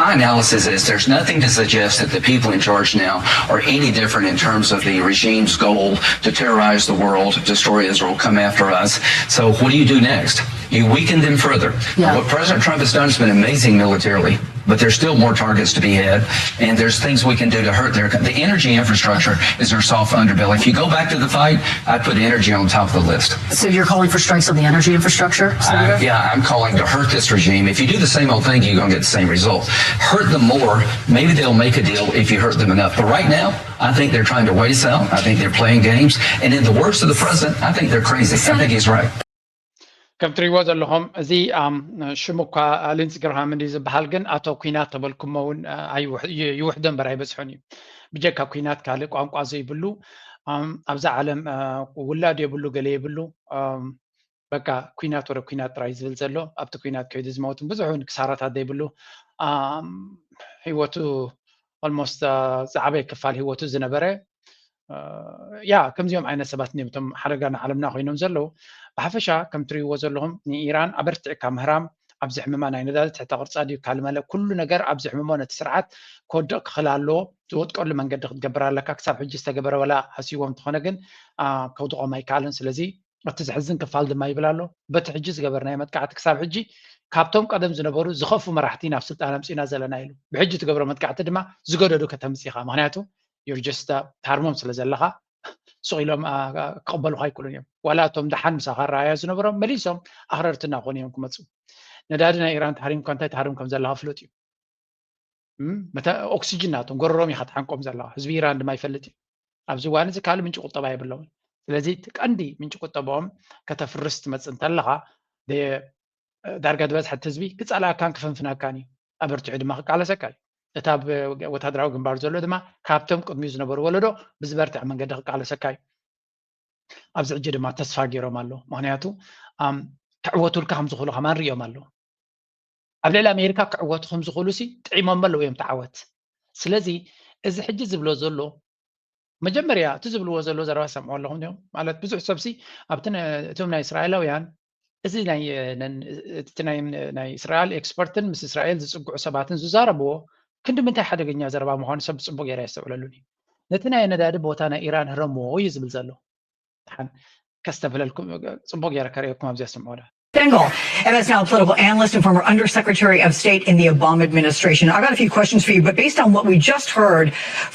my analysis is there's nothing to suggest that the people in charge now are any different in terms of the regime's goal to terrorize the world, destroy Israel, come after us. So what do you do next? You weaken them further. Yeah. What President Trump has done has been amazing militarily. But there's still more targets to be had, and there's things we can do to hurt their. The energy infrastructure is their soft underbelly. If you go back to the fight, I put energy on top of the list. So you're calling for strikes on the energy infrastructure, Senator? Uh, yeah, I'm calling to hurt this regime. If you do the same old thing, you're going to get the same result. Hurt them more. Maybe they'll make a deal if you hurt them enough. But right now, I think they're trying to wait us out. I think they're playing games. And in the words of the president, I think they're crazy. I think he's right. ከም ትሪእዎ ዘለኹም እዚ ሽሙ እኳ ሊንስ ግርሃም እንዲ ዝበሃል ግን ኣቶ ኩናት ተበልኩሞ እውን ይውሕዶ እምበር ኣይበዝሑን እዩ። ብጀካ ኩናት ካልእ ቋንቋ ዘይብሉ ኣብዛ ዓለም ውላድ የብሉ ገለ የብሉ በቃ ኩናት ወረ ኩናት ጥራይ ዝብል ዘሎ ኣብቲ ኩናት ከይዱ ዝመውትን ብዙሕ እውን ክሳራታት ዘይብሉ ህይወቱ almost ዝዓበየ ክፋል ህይወቱ ዝነበረ ያ ከምዚኦም ዓይነት ሰባት እዮም እቶም ሓደጋ ንዓለምና ኮይኖም ዘለዉ። ብሓፈሻ ከም ትሪእዎ ዘለኹም ንኢራን ኣበርቲዕካ ምህራም ኣብዚ ሕምማ ናይ ነዳዲ ትሕተ ቅርፃ ድዩ ካልመለ ኩሉ ነገር ኣብዚ ሕምሞ ነቲ ስርዓት ክወድቕ ክኽእል ኣለዎ። ዝወጥቀሉ መንገዲ ክትገብር ኣለካ። ክሳብ ሕጂ ዝተገበረ ወላ ሃስይዎም እንተኾነ ግን ከውድቖም ኣይከኣልን። ስለዚ እቲ ዘሕዝን ክፋል ድማ ይብል ኣሎ። በቲ ሕጂ ዝገበርናዮ መጥቃዕቲ ክሳብ ሕጂ ካብቶም ቀደም ዝነበሩ ዝኸፉ መራሕቲ ናብ ስልጣን ኣምፂና ዘለና ኢሉ። ብሕጂ ትገብሮ መጥቃዕቲ ድማ ዝገደዱ ከተምፅእ ኢኻ። ምክንያቱ you're just ትሃርሞም ስለ ዘለኻ ሱቕ ኢሎም ክቕበሉኻ ኣይክእሉን እዮም። ዋላ እቶም ደሓን ምሳኻ ረኣያ ዝነበሮም መሊሶም ኣኽረርቲ እናኾኑ እዮም ክመፁ። ነዳዲ ናይ ኢራን ተሃሪምካ እንታይ ተሃርም ከም ዘለኻ ፍሉጥ እዩ። ኦክሲጅን ናቶም ጎረሮም ኢኻ ትሓንቆም ዘለኻ። ህዝቢ ኢራን ድማ ይፈልጥ እዩ። ኣብዚ እዋን እዚ ካልእ ምንጪ ቁጠባ የብሎምን። ስለዚ እቲ ቀንዲ ምንጪ ቁጠባኦም ከተፍርስ ትመፅእ እንተለኻ ዳርጋ ዝበዝሐ እቲ ህዝቢ ክፀልኣካን ክፍንፍነካን እዩ። ኣበርቲዑ ድማ ክቃለሰካ እዩ። እታ ወታደራዊ ግንባር ዘሎ ድማ ካብቶም ቅድሚኡ ዝነበሩ ወለዶ ብዝበርትዐ መንገዲ ክቃለሰካ እዩ። ኣብዚ ሕጂ ድማ ተስፋ ገይሮም ኣለዉ። ምክንያቱ ክዕወቱልካ ከምዝኽእሉ ከማን ርእዮም ኣለዉ። ኣብ ልዕሊ ኣሜሪካ ክዕወቱ ከምዝኽእሉ ሲ ጥዒሞም ኣለዉ እዮም ተዓወት። ስለዚ እዚ ሕጂ ዝብሎ ዘሎ መጀመርያ እቲ ዝብልዎ ዘሎ ዘረባ ሰምዖ ኣለኹም ዲኹም ማለት ብዙሕ ሰብሲ ኣብቲ እቶም ናይ እስራኤላውያን እዚ ናይ እስራኤል ኤክስፐርትን ምስ እስራኤል ዝፅግዑ ሰባትን ዝዛረብዎ ክንዲ ምንታይ ሓደገኛ ዘረባ ምዃኑ ሰብ ብፅቡቅ ገይረ የስተውዕለሉን እዩ። ነቲ ናይ ነዳዲ ቦታ ናይ ኢራን ህረምዎ እዩ ዝብል ዘሎ። ሓን ከስተብለልኩም ፅቡቅ ገይረ ከርእየኩም ኣብዚኣ ስምዑ። Dengel, M S N L political analyst and former Undersecretary of State in the Obama administration. I've got a few questions for you, but based on what we just heard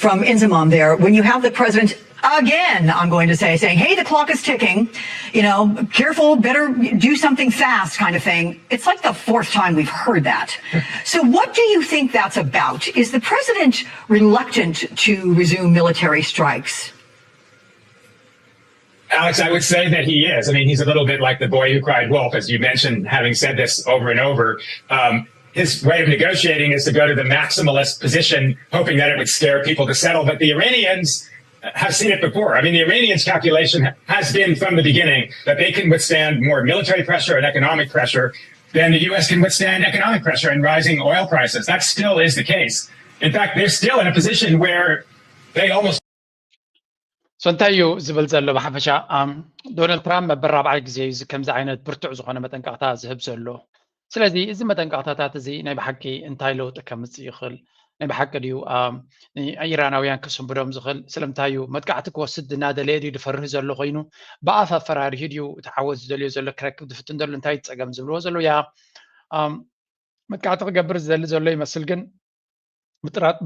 from Inzamam there, when you have the president again, I'm going to say, saying, hey, the clock is ticking, you know, careful, better do something fast kind of thing. It's like the fourth time we've heard that. So what do you think that's about? Is the president reluctant to resume military strikes? Alex, I would say that he is. I mean, he's a little bit like the boy who cried wolf, as you mentioned, having said this over and over. Um, his way of negotiating is to go to the maximalist position, hoping that it would scare people to settle. But the Iranians, have seen it before. I mean, the Iranians' calculation has been from the beginning that they can withstand more military pressure and economic pressure than the U S can withstand economic pressure and rising oil prices. That still is the case. In fact, they're still in a position where they almost so እንታይ እዩ ዝብል ዘሎ ብሓፈሻ? ዶናልድ ትራምፕ መበል ራብዓይ ግዜ እዩ ከምዚ ዓይነት ብርቱዕ ዝኾነ መጠንቀቕታ ዝህብ ዘሎ። ስለዚ እዚ መጠንቀቕታታት እዚ ናይ ብሓቂ እንታይ ለውጢ ከምፅእ ይኽእል? ናይ ብሓቂ ድዩ ኢራናውያን ክስንብዶም ዝኽእል? ስለምንታይ እዩ መጥቃዕቲ ክወስድ እናደለየ ድዩ ዝፈርህ ዘሎ ኮይኑ ብኣፍ ኣፈራሪሁ ድዩ እቲ ዓወት ዝደልዮ ዘሎ ክረክብ ዝፍትን ዘሎ እንታይ ጸገም ዝብልዎ ዘሎ ያ መጥቃዕቲ ክገብር ዝደሊ ዘሎ ይመስል ግን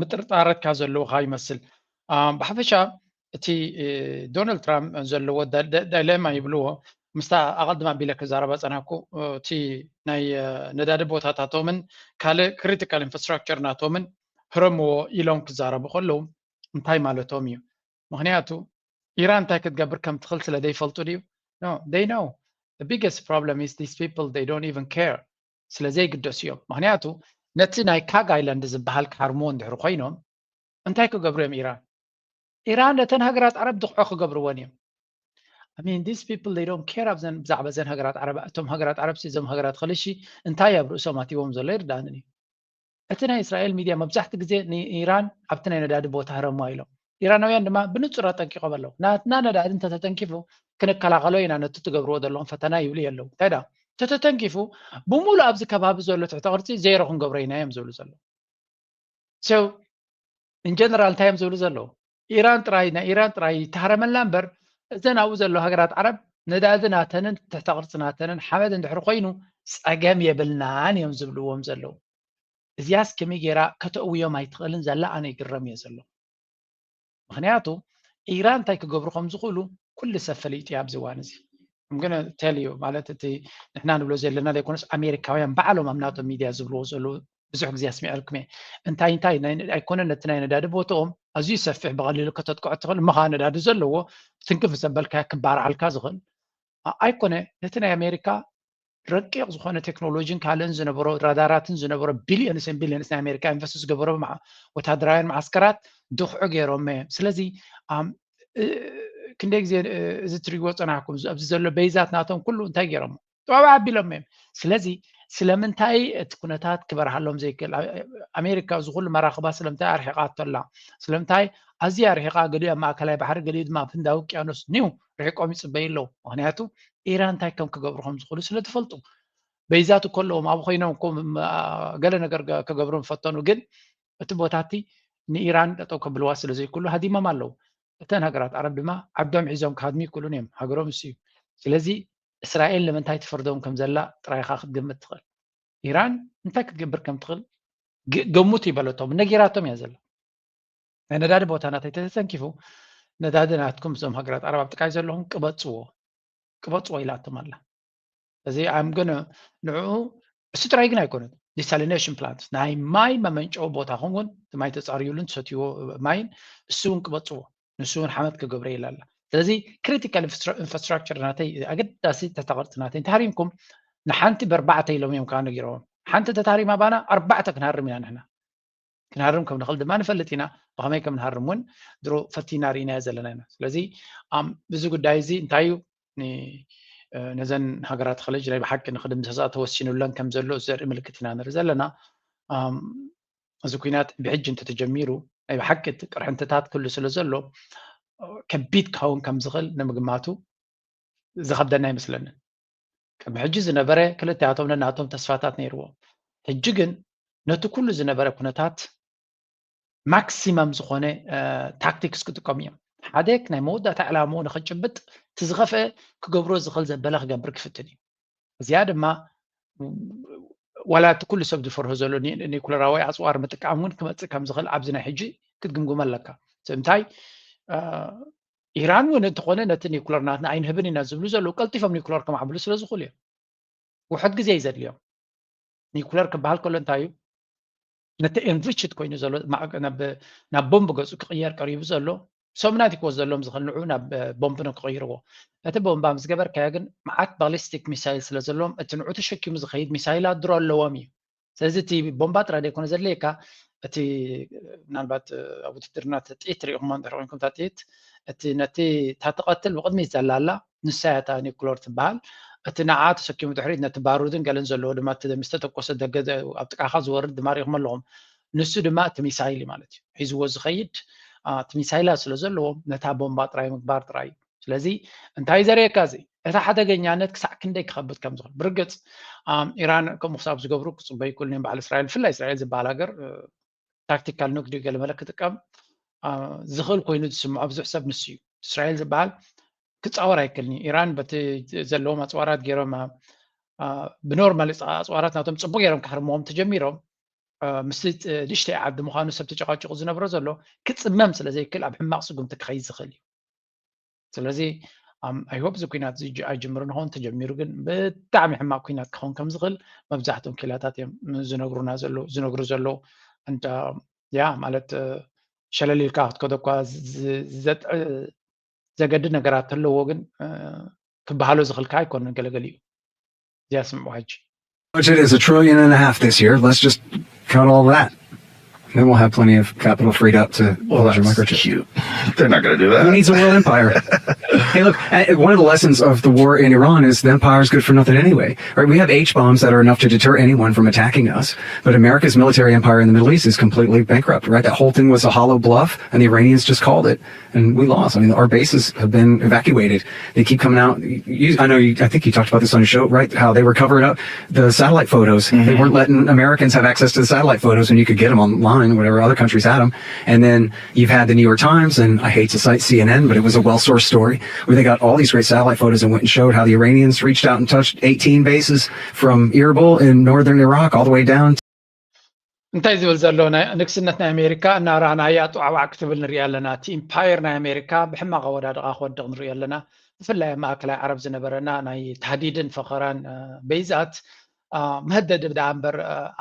ምጥርጣረትካ ዘለውካ ይመስል። ብሓፈሻ እቲ ዶናልድ ትራምፕ ዘለዎ ዳይሌማ ይብልዎ ምስታ ኣቐድማ ቢለ ክዛረባ ጸናኩ እቲ ናይ ነዳዲ ቦታታቶምን ካልእ ክሪቲካል ኢንፍራስትራክቸር ናቶምን ህረምዎ ኢሎም ክዛረቡ ከለዉ እንታይ ማለቶም እዩ? ምክንያቱ ኢራን እንታይ ክትገብር ከም ትኽእል ስለ ዘይፈልጡ ድዩ? No, they know. The biggest problem is these people, they don't even care. ስለ ዘይግደሱ እዮም። ምክንያቱ ነቲ ናይ ካግ ኣይላንድ ዝበሃል ክሃርምዎ እንድሕር ኮይኖም እንታይ ክገብሩ እዮም ኢራን? ኢራን ነተን ሃገራት ዓረብ ድኽዖ ክገብርወን እዮም። I mean, these people, they don't care ብዛዕባ እዘን ሃገራት ዓረብ። እቶም ሃገራት ዓረብ እዞም ሃገራት ኸልሺ እንታይ ኣብ ርእሶም ኣትዎም ዘሎ ይርዳእንን እዩ። እቲ ናይ እስራኤል ሚድያ መብዛሕቲ ግዜ ንኢራን ኣብቲ ናይ ነዳዲ ቦታ ህረማ ኢሎም። ኢራናውያን ድማ ብንጹር ኣጠንቂቖም ኣለዉ። ናትና ነዳዲ እንተተተንኪፉ ክንከላኸሎ ኢና ነቲ ትገብርዎ ዘለኹም ፈተና ይብሉ የለዉ። እንታይ ደኣ እንተተተንኪፉ ብሙሉ ኣብዚ ከባቢ ዘሎ ትሕተ ቅርጺ ዜሮ ክንገብሮ ኢና እዮም ዝብሉ ዘለዉ። So in general እንታይ እዮም ዝብሉ ዘለዉ? ኢራን ጥራይ ናይ ኢራን ጥራይ ይተሃረመላ እምበር እዘን ኣብኡ ዘለዉ ሃገራት ዓረብ ነዳዲ ናተንን ትሕተ ቅርጺ ናተንን ሓመድ እንድሕር ኮይኑ ጸገም የብልናን እዮም ዝብልዎም ዘለዉ። እዚያስ ከመይ ጌራ ከተእውዮም ኣይትኽእልን ዘላ ኣነ ይግረም እየ ዘሎ። ምክንያቱ ኢራን እንታይ ክገብሩ ከም ዝኽእሉ ኩሉ ሰብ ፈሊጡ እዩ ኣብዚ እዋን እዚ። I'm gonna tell you ማለት እቲ ንሕና ንብሎ ዘለና ዘይኮነስ ኣሜሪካውያን ባዕሎም ኣብ ናቶም ሚድያ ዝብልዎ ዘለዉ ብዙሕ ግዜ ኣስሚዐልኩም እየ። እንታይ እንታይ ኣይኮነን ነቲ ናይ ነዳዲ ቦትኦም ኣዝዩ ሰፊሕ ብቐሊሉ ከተጥቅዖ ትኽእል እሞ ከዓ ነዳዲ ዘለዎ ትንክፍ ዘበልካዮ ክባርዓልካ ዝኽእል ኣይኮነ ነቲ ናይ ኣሜሪካ ረቂቕ ዝኾነ ቴክኖሎጂን ካልእን ዝነበሮ ራዳራትን ዝነበሮ billions and billions ናይ ኣሜሪካ ኢንቨስት ዝገበሮ ወታደራውያን መዓስከራት ድኽዑ ገይሮም እዮም። ስለዚ ክንደይ ግዜ እዚ ትሪእዎ ፀናሕኩም ኣብዚ ዘሎ በይዛት ናቶም ኩሉ እንታይ ገይሮም ጠባብ ኣቢሎም እዮም። ስለዚ ስለምንታይ እቲ ኩነታት ክበርሃሎም ዘይክእል? ኣሜሪካ እዚ ኩሉ መራኽባ ስለምንታይ ኣርሒቓቶ ኣላ? ስለምንታይ ኣዝያ ርሒቓ ገሊኡ ኣብ ማእከላይ ባሕሪ ገሊኡ ድማ ኣብ ህንዳዊ ውቅያኖስ ኒው ርሒቆም ይፅበዩ ኣለዉ። ምክንያቱ ኢራን እንታይ ከም ክገብሩ ከም ዝኽእሉ ስለ ትፈልጡ በይዛት እኮ ኣለዎም ኣብ ኮይኖም እኮ ገለ ነገር ክገብሩ ፈተኑ ግን እቲ ቦታ እቲ ንኢራን ጠጠው ከብልዋ ስለ ዘይክእሉ ሃዲሞም ኣለዉ። እተን ሃገራት ዓረብ ድማ ዓዶም ሒዞም ክሃድሙ ይክእሉን እዮም ሃገሮም እሱ እዩ። ስለዚ እስራኤል ንምንታይ ትፈርዶም ከም ዘላ ጥራይኻ ክትግምት ትኽእል። ኢራን እንታይ ክትገብር ከም ትኽእል ገምቱ ይበለቶም ነጊራቶም እያ ዘላ። ናይ ነዳዲ ቦታ ናተይ ተተንኪፉ ነዳዲ ናትኩም እዞም ሃገራት ዓረብ ኣብ ጥቃይ ዘለኹም ቅበፅዎ ቅበፅዎ ኢላቶም ኣላ። እዚ ኣም ግን ንዕኡ እሱ ጥራይ ግን ኣይኮነን። ዲሳሊኔሽን ፕላንት ናይ ማይ መመንጨዊ ቦታኹም እውን እቲ ማይ ተፃርዩሉን ትሰትይዎ ማይን እሱ እውን ቅበፅዎ ንሱ እውን ሓመድ ክገብረ ኢላ ኣላ። ስለዚ ክሪቲካል ኢንፍራስትራክቸር ናተይ ኣገዳሲ ተተቐርፂ ናተይ እንተሃሪምኩም ንሓንቲ ብኣርባዕተ ኢሎም እዮም ከዓ ነጊረዎም። ሓንቲ ተታሪማ ባና ኣርባዕተ ክንሃርም ኢና ንሕና ክንሃርም ከም ንኽእል ድማ ንፈልጥ ኢና። ብኸመይ ከም ንሃርም እውን ድሮ ፈቲና ርኢናዮ ዘለና ኢና። ስለዚ እዚ ጉዳይ እዚ እንታይ እዩ ነዘን ሃገራት ኸለጅ ናይ ብሓቂ ንክድምሰሳ ተወሲኑለን ከም ዘሎ ዘርኢ ምልክት ኢና ንርኢ ዘለና። እዚ ኩናት ብሕጂ እንተተጀሚሩ ናይ ብሓቂ እቲ ቅርሕንትታት ክህሉ ስለ ዘሎ ከቢድ ክኸውን ከም ዝኽእል ንምግማቱ ዝኸብደና ኣይመስለንን። ቅድሚ ሕጂ ዝነበረ ክልቲኣቶም ነናቶም ተስፋታት ነይርዎም። ሕጂ ግን ነቲ ኩሉ ዝነበረ ኩነታት ማክሲመም ዝኾነ ታክቲክስ ክጥቀሙ እዮም። ሓደ ናይ መወዳእታ ዕላምኡ ንኽጭብጥ እቲ ዝኸፍአ ክገብሮ ዝኽእል ዘበለ ክገብር ክፍትን እዩ። እዚኣ ድማ ዋላ እቲ ኩሉ ሰብ ዝፈርሆ ዘሎ ኒኩለራዊ ኣፅዋር ምጥቃም እውን ክመፅእ ከም ዝኽእል ኣብዚ ናይ ሕጂ ክትግምግሞ ኣለካ። እንታይ ኢራን እውን እንተኾነ ነቲ ኒኩለር ናትና ኣይንህብን ኢና ዝብሉ ዘለዉ ቀልጢፎም ኒኩለር ከማዕብሉ ስለ ዝኽእሉ እዮም። ውሑድ ግዜ እዩ ዘድልዮም። ኒኩለር ክበሃል ከሎ እንታይ እዩ? ነቲ ኤንሪችድ ኮይኑ ዘሎ ናብ ቦምብ ገፁ ክቕየር ቀሪቡ ዘሎ ሰሙናት ክወስደሎም ዝኽእል ንዑ ናብ ቦምብ ነው ክቕይርዎ። ነቲ ቦምባ ምስ ገበርካዮ ግን መዓት ባሊስቲክ ሚሳይል ስለ ዘለዎም እቲ ንዑ ተሸኪሙ ዝኸይድ ሚሳይላት ድሮ ኣለዎም እዩ። ስለዚ እቲ ቦምባ ጥራይ ዘይኮነ ዘድለየካ እቲ ምናልባት ኣብ ውትድርና ጥይት ትሪኢኹሞ እንድሕር ኮይንኩም እታ ጥይት እቲ ነቲ እታ ትቐትል ብቕድሚት ዘላ ኣላ ንሳ እያ እታ ኒኩለር ትበሃል። እቲ ንዓ ተሰኪሙ ድሕሪት ነቲ ባሩድን ገለን ዘለዎ ድማ እቲ ምስ ተተኮሰ ደገ ኣብ ጥቃኻ ዝወርድ ድማ ሪኢኹም ኣለኹም። ንሱ ድማ እቲ ሚሳይል እዩ ማለት እዩ ሒዝዎ ዝኸይድ እቲ ሚሳይላት ስለ ዘለዎ ነታ ቦምባ ጥራይ ምግባር ጥራይ እዩ። ስለዚ እንታይ ዘርእየካ እዚ እቲ ሓደገኛነት ክሳዕ ክንደይ ክኸብድ ከም ዝኽእል ብርግፅ ኢራን ከምኡ ክሳብ ዝገብሩ ክፅበዩ ይክእሉ እዮም። በዓል እስራኤል ብፍላይ እስራኤል ዝበሃል ሃገር ታክቲካል ኑክሊር ገለመለ ክጥቀም ዝኽእል ኮይኑ ዝስምዖ ብዙሕ ሰብ ንሱ እዩ። እስራኤል ዝበሃል ክፃወር ኣይክእልን እዩ። ኢራን በቲ ዘለዎም ኣፅዋራት ገይሮም ብኖርማል ኣፅዋራት ናቶም ፅቡቅ ገይሮም ክሕርምዎም ተጀሚሮም ምስቲ ንእሽተይ ዓዲ ምዃኑ ሰብ ተጨቃጭቁ ዝነብሮ ዘሎ ክፅመም ስለ ዘይክእል ኣብ ሕማቅ ስጉምቲ ክኸይድ ዝኽእል እዩ። ስለዚ ኣይሆፕ እዚ ኩናት እዚ ኣይጅምርን ይኸውን። ተጀሚሩ ግን ብጣዕሚ ሕማቅ ኩናት ክኸውን ከም ዝኽእል መብዛሕትኦም ኪላታት እዮም ዝነግሩና ዘለዉ ዝነግሩ ዘለዉ። እንዳ ያ ማለት ሸለል ኢልካ ክትከዶ እኳ ዘገድድ ነገራት ተለዎ ግን ክበሃሎ ዝኽልካ ኣይኮነን። ገለገሊኡ እዚኣ ስምዕዋ ሕጂ Budget is a trillion and a half this year. Let's just cut all that. Then we'll have plenty of capital freed up to Well, larger that's microchip. Cute. They're not going to do Who that. needs a world empire? Hey, look, uh, one of the lessons of the war in Iran is the empire is good for nothing anyway, right? We have H bombs that are enough to deter anyone from attacking us, but America's military empire in the Middle East is completely bankrupt, right? That whole thing was a hollow bluff, and the Iranians just called it, and we lost. I mean, our bases have been evacuated. They keep coming out. You, I know. You, I think you talked about this on your show, right? How they were covering up the satellite photos. They weren't letting Americans have access to the satellite photos, and you could get them online, whatever other countries had them. And then you've had the New York Times, and I hate to cite C N N, but it was a well-sourced story where they got all these great satellite photos and went and showed how the Iranians reached out and touched eighteen bases from Erbil in northern Iraq all the way down እንታይ ዝብል ዘሎ ናይ ንግስነት ናይ ኣሜሪካ እናረኣናያ ጡዓዋዕ ክትብል ንሪኢ ኣለና። እቲ ኢምፓየር ናይ ኣሜሪካ ብሕማቕ ኣወዳድቓ ክወድቕ ንሪኦ ኣለና። ብፍላይ ኣብ ማእከላይ ዓረብ ዝነበረና ናይ ታህዲድን ፈኸራን በይዛት መህደዲ ብድኣ እምበር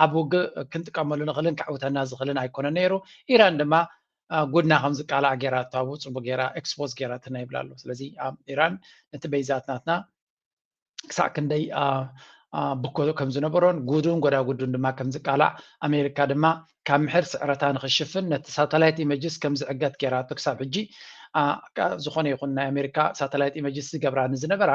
ኣብ ውግእ ክንጥቀመሉ ንኽእልን ከዕውተና ዝኽእልን ኣይኮነ ነይሩ። ኢራን ድማ ጉድና ከም ዝቃላዕ ገይራ እታቡ ፅቡቅ ገይራ ኤክስፖዝ ገይራትና ይብላ ኣሎ። ስለዚ ኢራን ነቲ በይዛት ናትና ክሳዕ ክንደይ ብኮ ከም ዝነበሮን ጉዱን ጎዳጉዱን ድማ ከም ዝቃላዕ ኣሜሪካ ድማ ካብ ምሕር ስዕረታ ንክሽፍን ነቲ ሳተላይት ኢመጅስ ከም ዝዕገት ገይራቶ ክሳብ ሕጂ ዝኾነ ይኹን ናይ ኣሜሪካ ሳተላይት ኢመጅስ ዝገብራ ንዝነበራ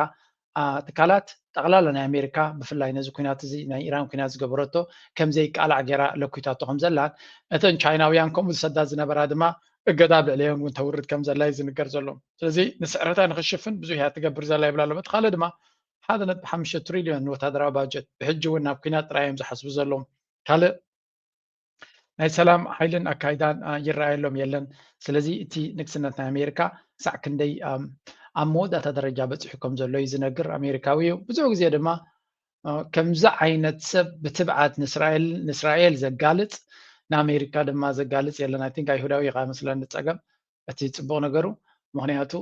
ትካላት ጠቕላላ ናይ ኣሜሪካ ብፍላይ ነዚ ኩናት እዚ ናይ ኢራን ኩናት ዝገበረቶ ከም ዘይቃላዕ ገይራ ለኩታቶ ከም ዘላን እተን ቻይናውያን ከምኡ ዝሰዳ ዝነበራ ድማ እገዳ ኣብ ልዕሊኦም እውን ተውርድ ከም ዘላ እዩ ዝንገር ዘሎ። ስለዚ ንስዕረታ ንክሽፍን ብዙሕ እያ ትገብር ዘላ ይብላ ኣሎ። በቲ ካልእ ድማ ሓደ ነጥቢ ሓሙሽተ ትሪልዮን ወታደራዊ ባጀት ብሕጂ እውን ናብ ኩናት ጥራይ እዮም ዝሓስቡ ዘለዉ። ካልእ ናይ ሰላም ሓይልን ኣካይዳን ይረኣየሎም የለን። ስለዚ እቲ ንግስነት ናይ ኣሜሪካ ክሳዕ ክንደይ ኣብ መወዳእታ ደረጃ በፂሑ ከም ዘሎ እዩ ዝነግር ኣሜሪካዊ እዩ። ብዙሕ ግዜ ድማ ከምዚ ዓይነት ሰብ ብትብዓት ንእስራኤል ንእስራኤል ዘጋልፅ ንኣሜሪካ ድማ ዘጋልፅ የለን። ኣይ ቲንክ ኣይሁዳዊ ኢኻ መስለኒ ፀገም እቲ ፅቡቕ ነገሩ ምክንያቱ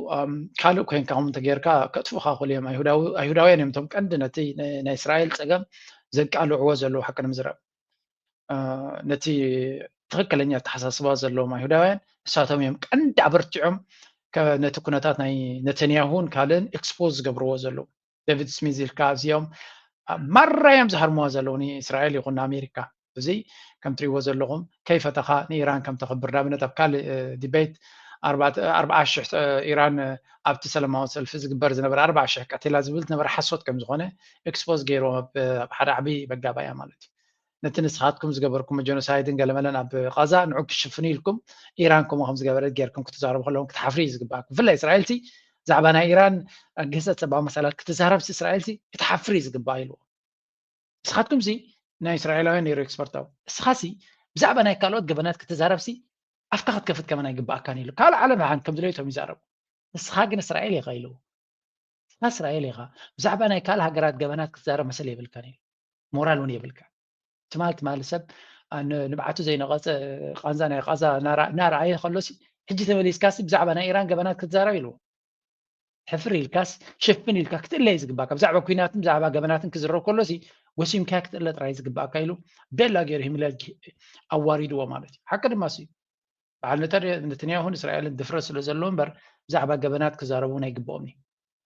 ካልእ ኮይንካ ከም እንተጌርካ ከጥፉኻ ክእሉ እዮም። ኣይሁዳውያን እዮም እቶም ቀንዲ ነቲ ናይ እስራኤል ፀገም ዘቃልዕዎ ዘለዉ ሓቂ ንምዝረብ ነቲ ትኽክለኛ ኣተሓሳስባ ዘለዎም ኣይሁዳውያን እሳቶም እዮም ቀንዲ ኣበርቲዖም ነቲ ኩነታት ናይ ነተንያሁን ካልእን ኤክስፖዝ ዝገብርዎ ዘለዉ። ዴቪድ ስሚዝ ኢልካ እዚኦም ማራ እዮም ዝሃርምዋ ዘለዉ ንእስራኤል ይኹን ንኣሜሪካ። እዚ ከም ትሪእዎ ዘለኹም ከይፈተኻ ንኢራን ከም ተኽብር ንኣብነት ኣብ ካልእ ዲቤት ኣርባዓ ሽሕ ኢራን ኣብቲ ሰለማዊ ሰልፊ ዝግበር ዝነበረ ኣርባዓ ሽሕ ቀቲላ ዝብል ዝነበረ ሓሶት ከም ዝኾነ ኤክስፖዝ ገይርዎም ኣብ ሓደ ዓብዪ መጋባእያ ማለት እዩ። ነቲ ንስኻትኩም ዝገበርኩሞ ጀኖሳይድን ገለመለን ኣብ ቃዛ ንዑ ክሽፍኑ ኢልኩም ኢራን ከምኡ ከም ዝገበረት ጌርኩም ክትዛረቡ ከለኹም ክትሓፍሪ እዩ ዝግባእኩም። ብፍላይ እስራኤልሲ ብዛዕባ ናይ ኢራን ግህሰት ሰብኣዊ መሰላት ክትዛረብሲ እስራኤልሲ ክትሓፍሪ እዩ ዝግባእ ኢልዎ። ንስኻትኩም ሲ ናይ እስራኤላውያን ነይሩ ኤክስፐርታዊ እስኻሲ ብዛዕባ ናይ ካልኦት ገበናት ክትዛረብሲ ኣፍካ ክትከፍት ከመን ኣይግባእካን ኢሉ ካልእ ዓለም ሓን ከም ዝለይቶም ይዛረቡ። ንስኻ ግን እስራኤል ኢኻ ኢልዎ። እስኻ እስራኤል ኢኻ ብዛዕባ ናይ ካልእ ሃገራት ገበናት ክትዛረብ መሰል የብልካን ኢሉ። ሞራል እውን የብልካ። ትማል ትማል ሰብ ንብዓቱ ዘይነቐፀ ቃንዛ ናይ ቃዛ እናረኣየ ከሎሲ ሕጂ ተመሊስካሲ ብዛዕባ ናይ ኢራን ገበናት ክትዛረብ ኢልዎ። ሕፍር ኢልካስ ሽፍን ኢልካ ክትእለይ ዝግባካ ብዛዕባ ኩናትን ብዛዕባ ገበናትን ክዝረብ ከሎሲ ወሲምካ ክትእለ ጥራይ ዝግባእካ ኢሉ ቤላ ገይሩ ሂምለል ኣዋሪድዎ ማለት እዩ። ሓቂ ድማ ሲ በዓል ነተንያሁን እስራኤልን ድፍረት ስለ ዘለዎ እምበር ብዛዕባ ገበናት ክዛረቡ እውን ኣይግብኦም እዩ።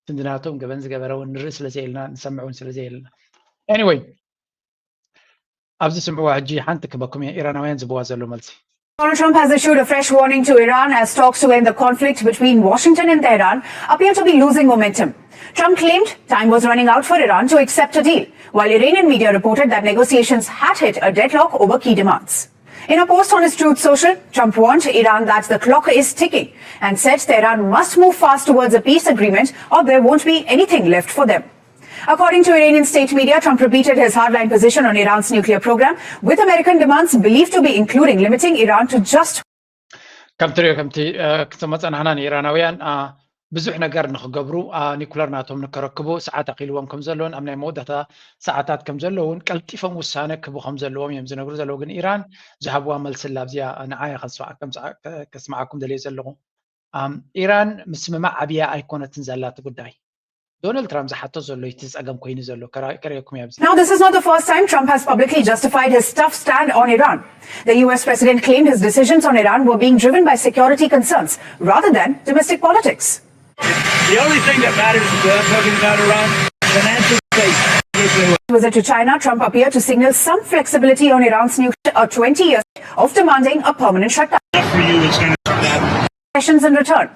ክንድናቶም ገበን ዝገበረ እውን ንርኢ ስለ ዘየልና ንሰምዕ እውን ስለ ዘየልና anyway ኣብዚ ስምዕዋ ሕጂ ሓንቲ ክበኩም እየ ኢራናውያን ዝብዋ ዘሎ መልሲ። Donald Trump has issued a fresh warning to Iran as talks to end the conflict between Washington and Tehran appear to be losing momentum. Trump claimed time was running out for Iran to accept a deal, while Iranian media reported that negotiations had hit a deadlock over key demands. In a post on his Truth Social, Trump warned Iran that the clock is ticking and said Tehran must move fast towards a peace agreement or there won't be anything left for them. According to Iranian state media, Trump repeated his hardline position on Iran's nuclear program, with American demands believed to be including limiting Iran to just ከም ትሪኦ ከምቲ ክተመፀናህና ንኢራናውያን ብዙሕ ነገር ንክገብሩ ኒኩለር ናቶም ንከረክቡ ሰዓት ኣኪልዎም ከም ዘለውን ኣብ ናይ መወዳእታ ሰዓታት ከም ዘለውን ቀልጢፎም ውሳነ ክቡ ከም ዘለዎም እዮም ዝነግሩ ዘለዉ። ግን ኢራን ዝሃብዋ መልሲ ላብዚያ ንዓያ ከስማዓኩም ደልየ ዘለኹ። ኢራን ምስምማዕ ኣብያ ኣይኮነትን ዘላቲ ጉዳይ። ዶናልድ ትራምፕ ዝሓቶ ዘሎ እቲ ጸገም ኮይኑ ዘሎ ከርእየኩም እያ። Now, this is not the first time Trump has publicly justified his tough stand on Iran. The U S president claimed his decisions on Iran were being driven by security concerns rather than domestic politics. The only thing that matters is that I'm talking about Iran. Financial space. Visit to China, Trump appeared to signal some flexibility on Iran's new a twenty years of demanding a permanent shutdown. For you, it's going to Questions in return.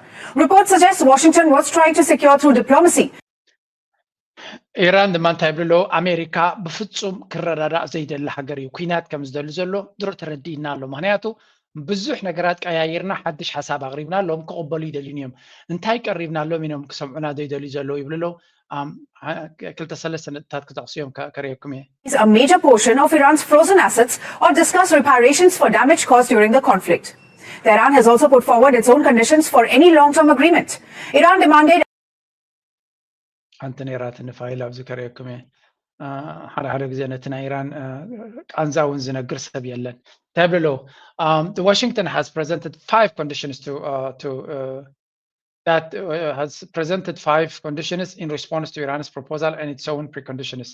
Reports suggest Washington was trying to secure through diplomacy. ኢራን ድማ እንታይ ይብሉ ኣለዉ? ኣሜሪካ ብፍጹም ክረዳዳእ ዘይደሊ ሃገር እዩ። ኩናት ከም ዝደሊ ዘሎ ድሮ ተረዲእና ኣሎ። ምክንያቱ ብዙሕ ነገራት ቀያይርና ሓድሽ ሓሳብ ኣቕሪብና ኣለዎም ክቕበሉ ይደልዩን እዮም። እንታይ ቀሪብና ኣለዎም ኢኖም ክሰምዑና ዘይደልዩ ዘለዉ ይብሉ ኣለዉ። ክልተ ሰለስተ ነጥብታት ክጠቕሱ እዮም ከርእየኩም እየ። A major portion of Iran's frozen assets or discuss reparations for damage caused during the conflict. Tehran has also put forward its own conditions for any long-term agreement. Iran demanded ሓንቲ ነይራትኒ ፋይል ኣብዚ ከርእየኩም እየ። ሓደ ሓደ ግዜ ነቲ ናይ ኢራን ቃንዛ እውን ዝነግር ሰብ የለን። እንታይ ይብሉ ኣለዉ? Washington has presented five conditions to, uh, to, uh, that uh, has presented five conditions in response to Iran's proposal and its own preconditions.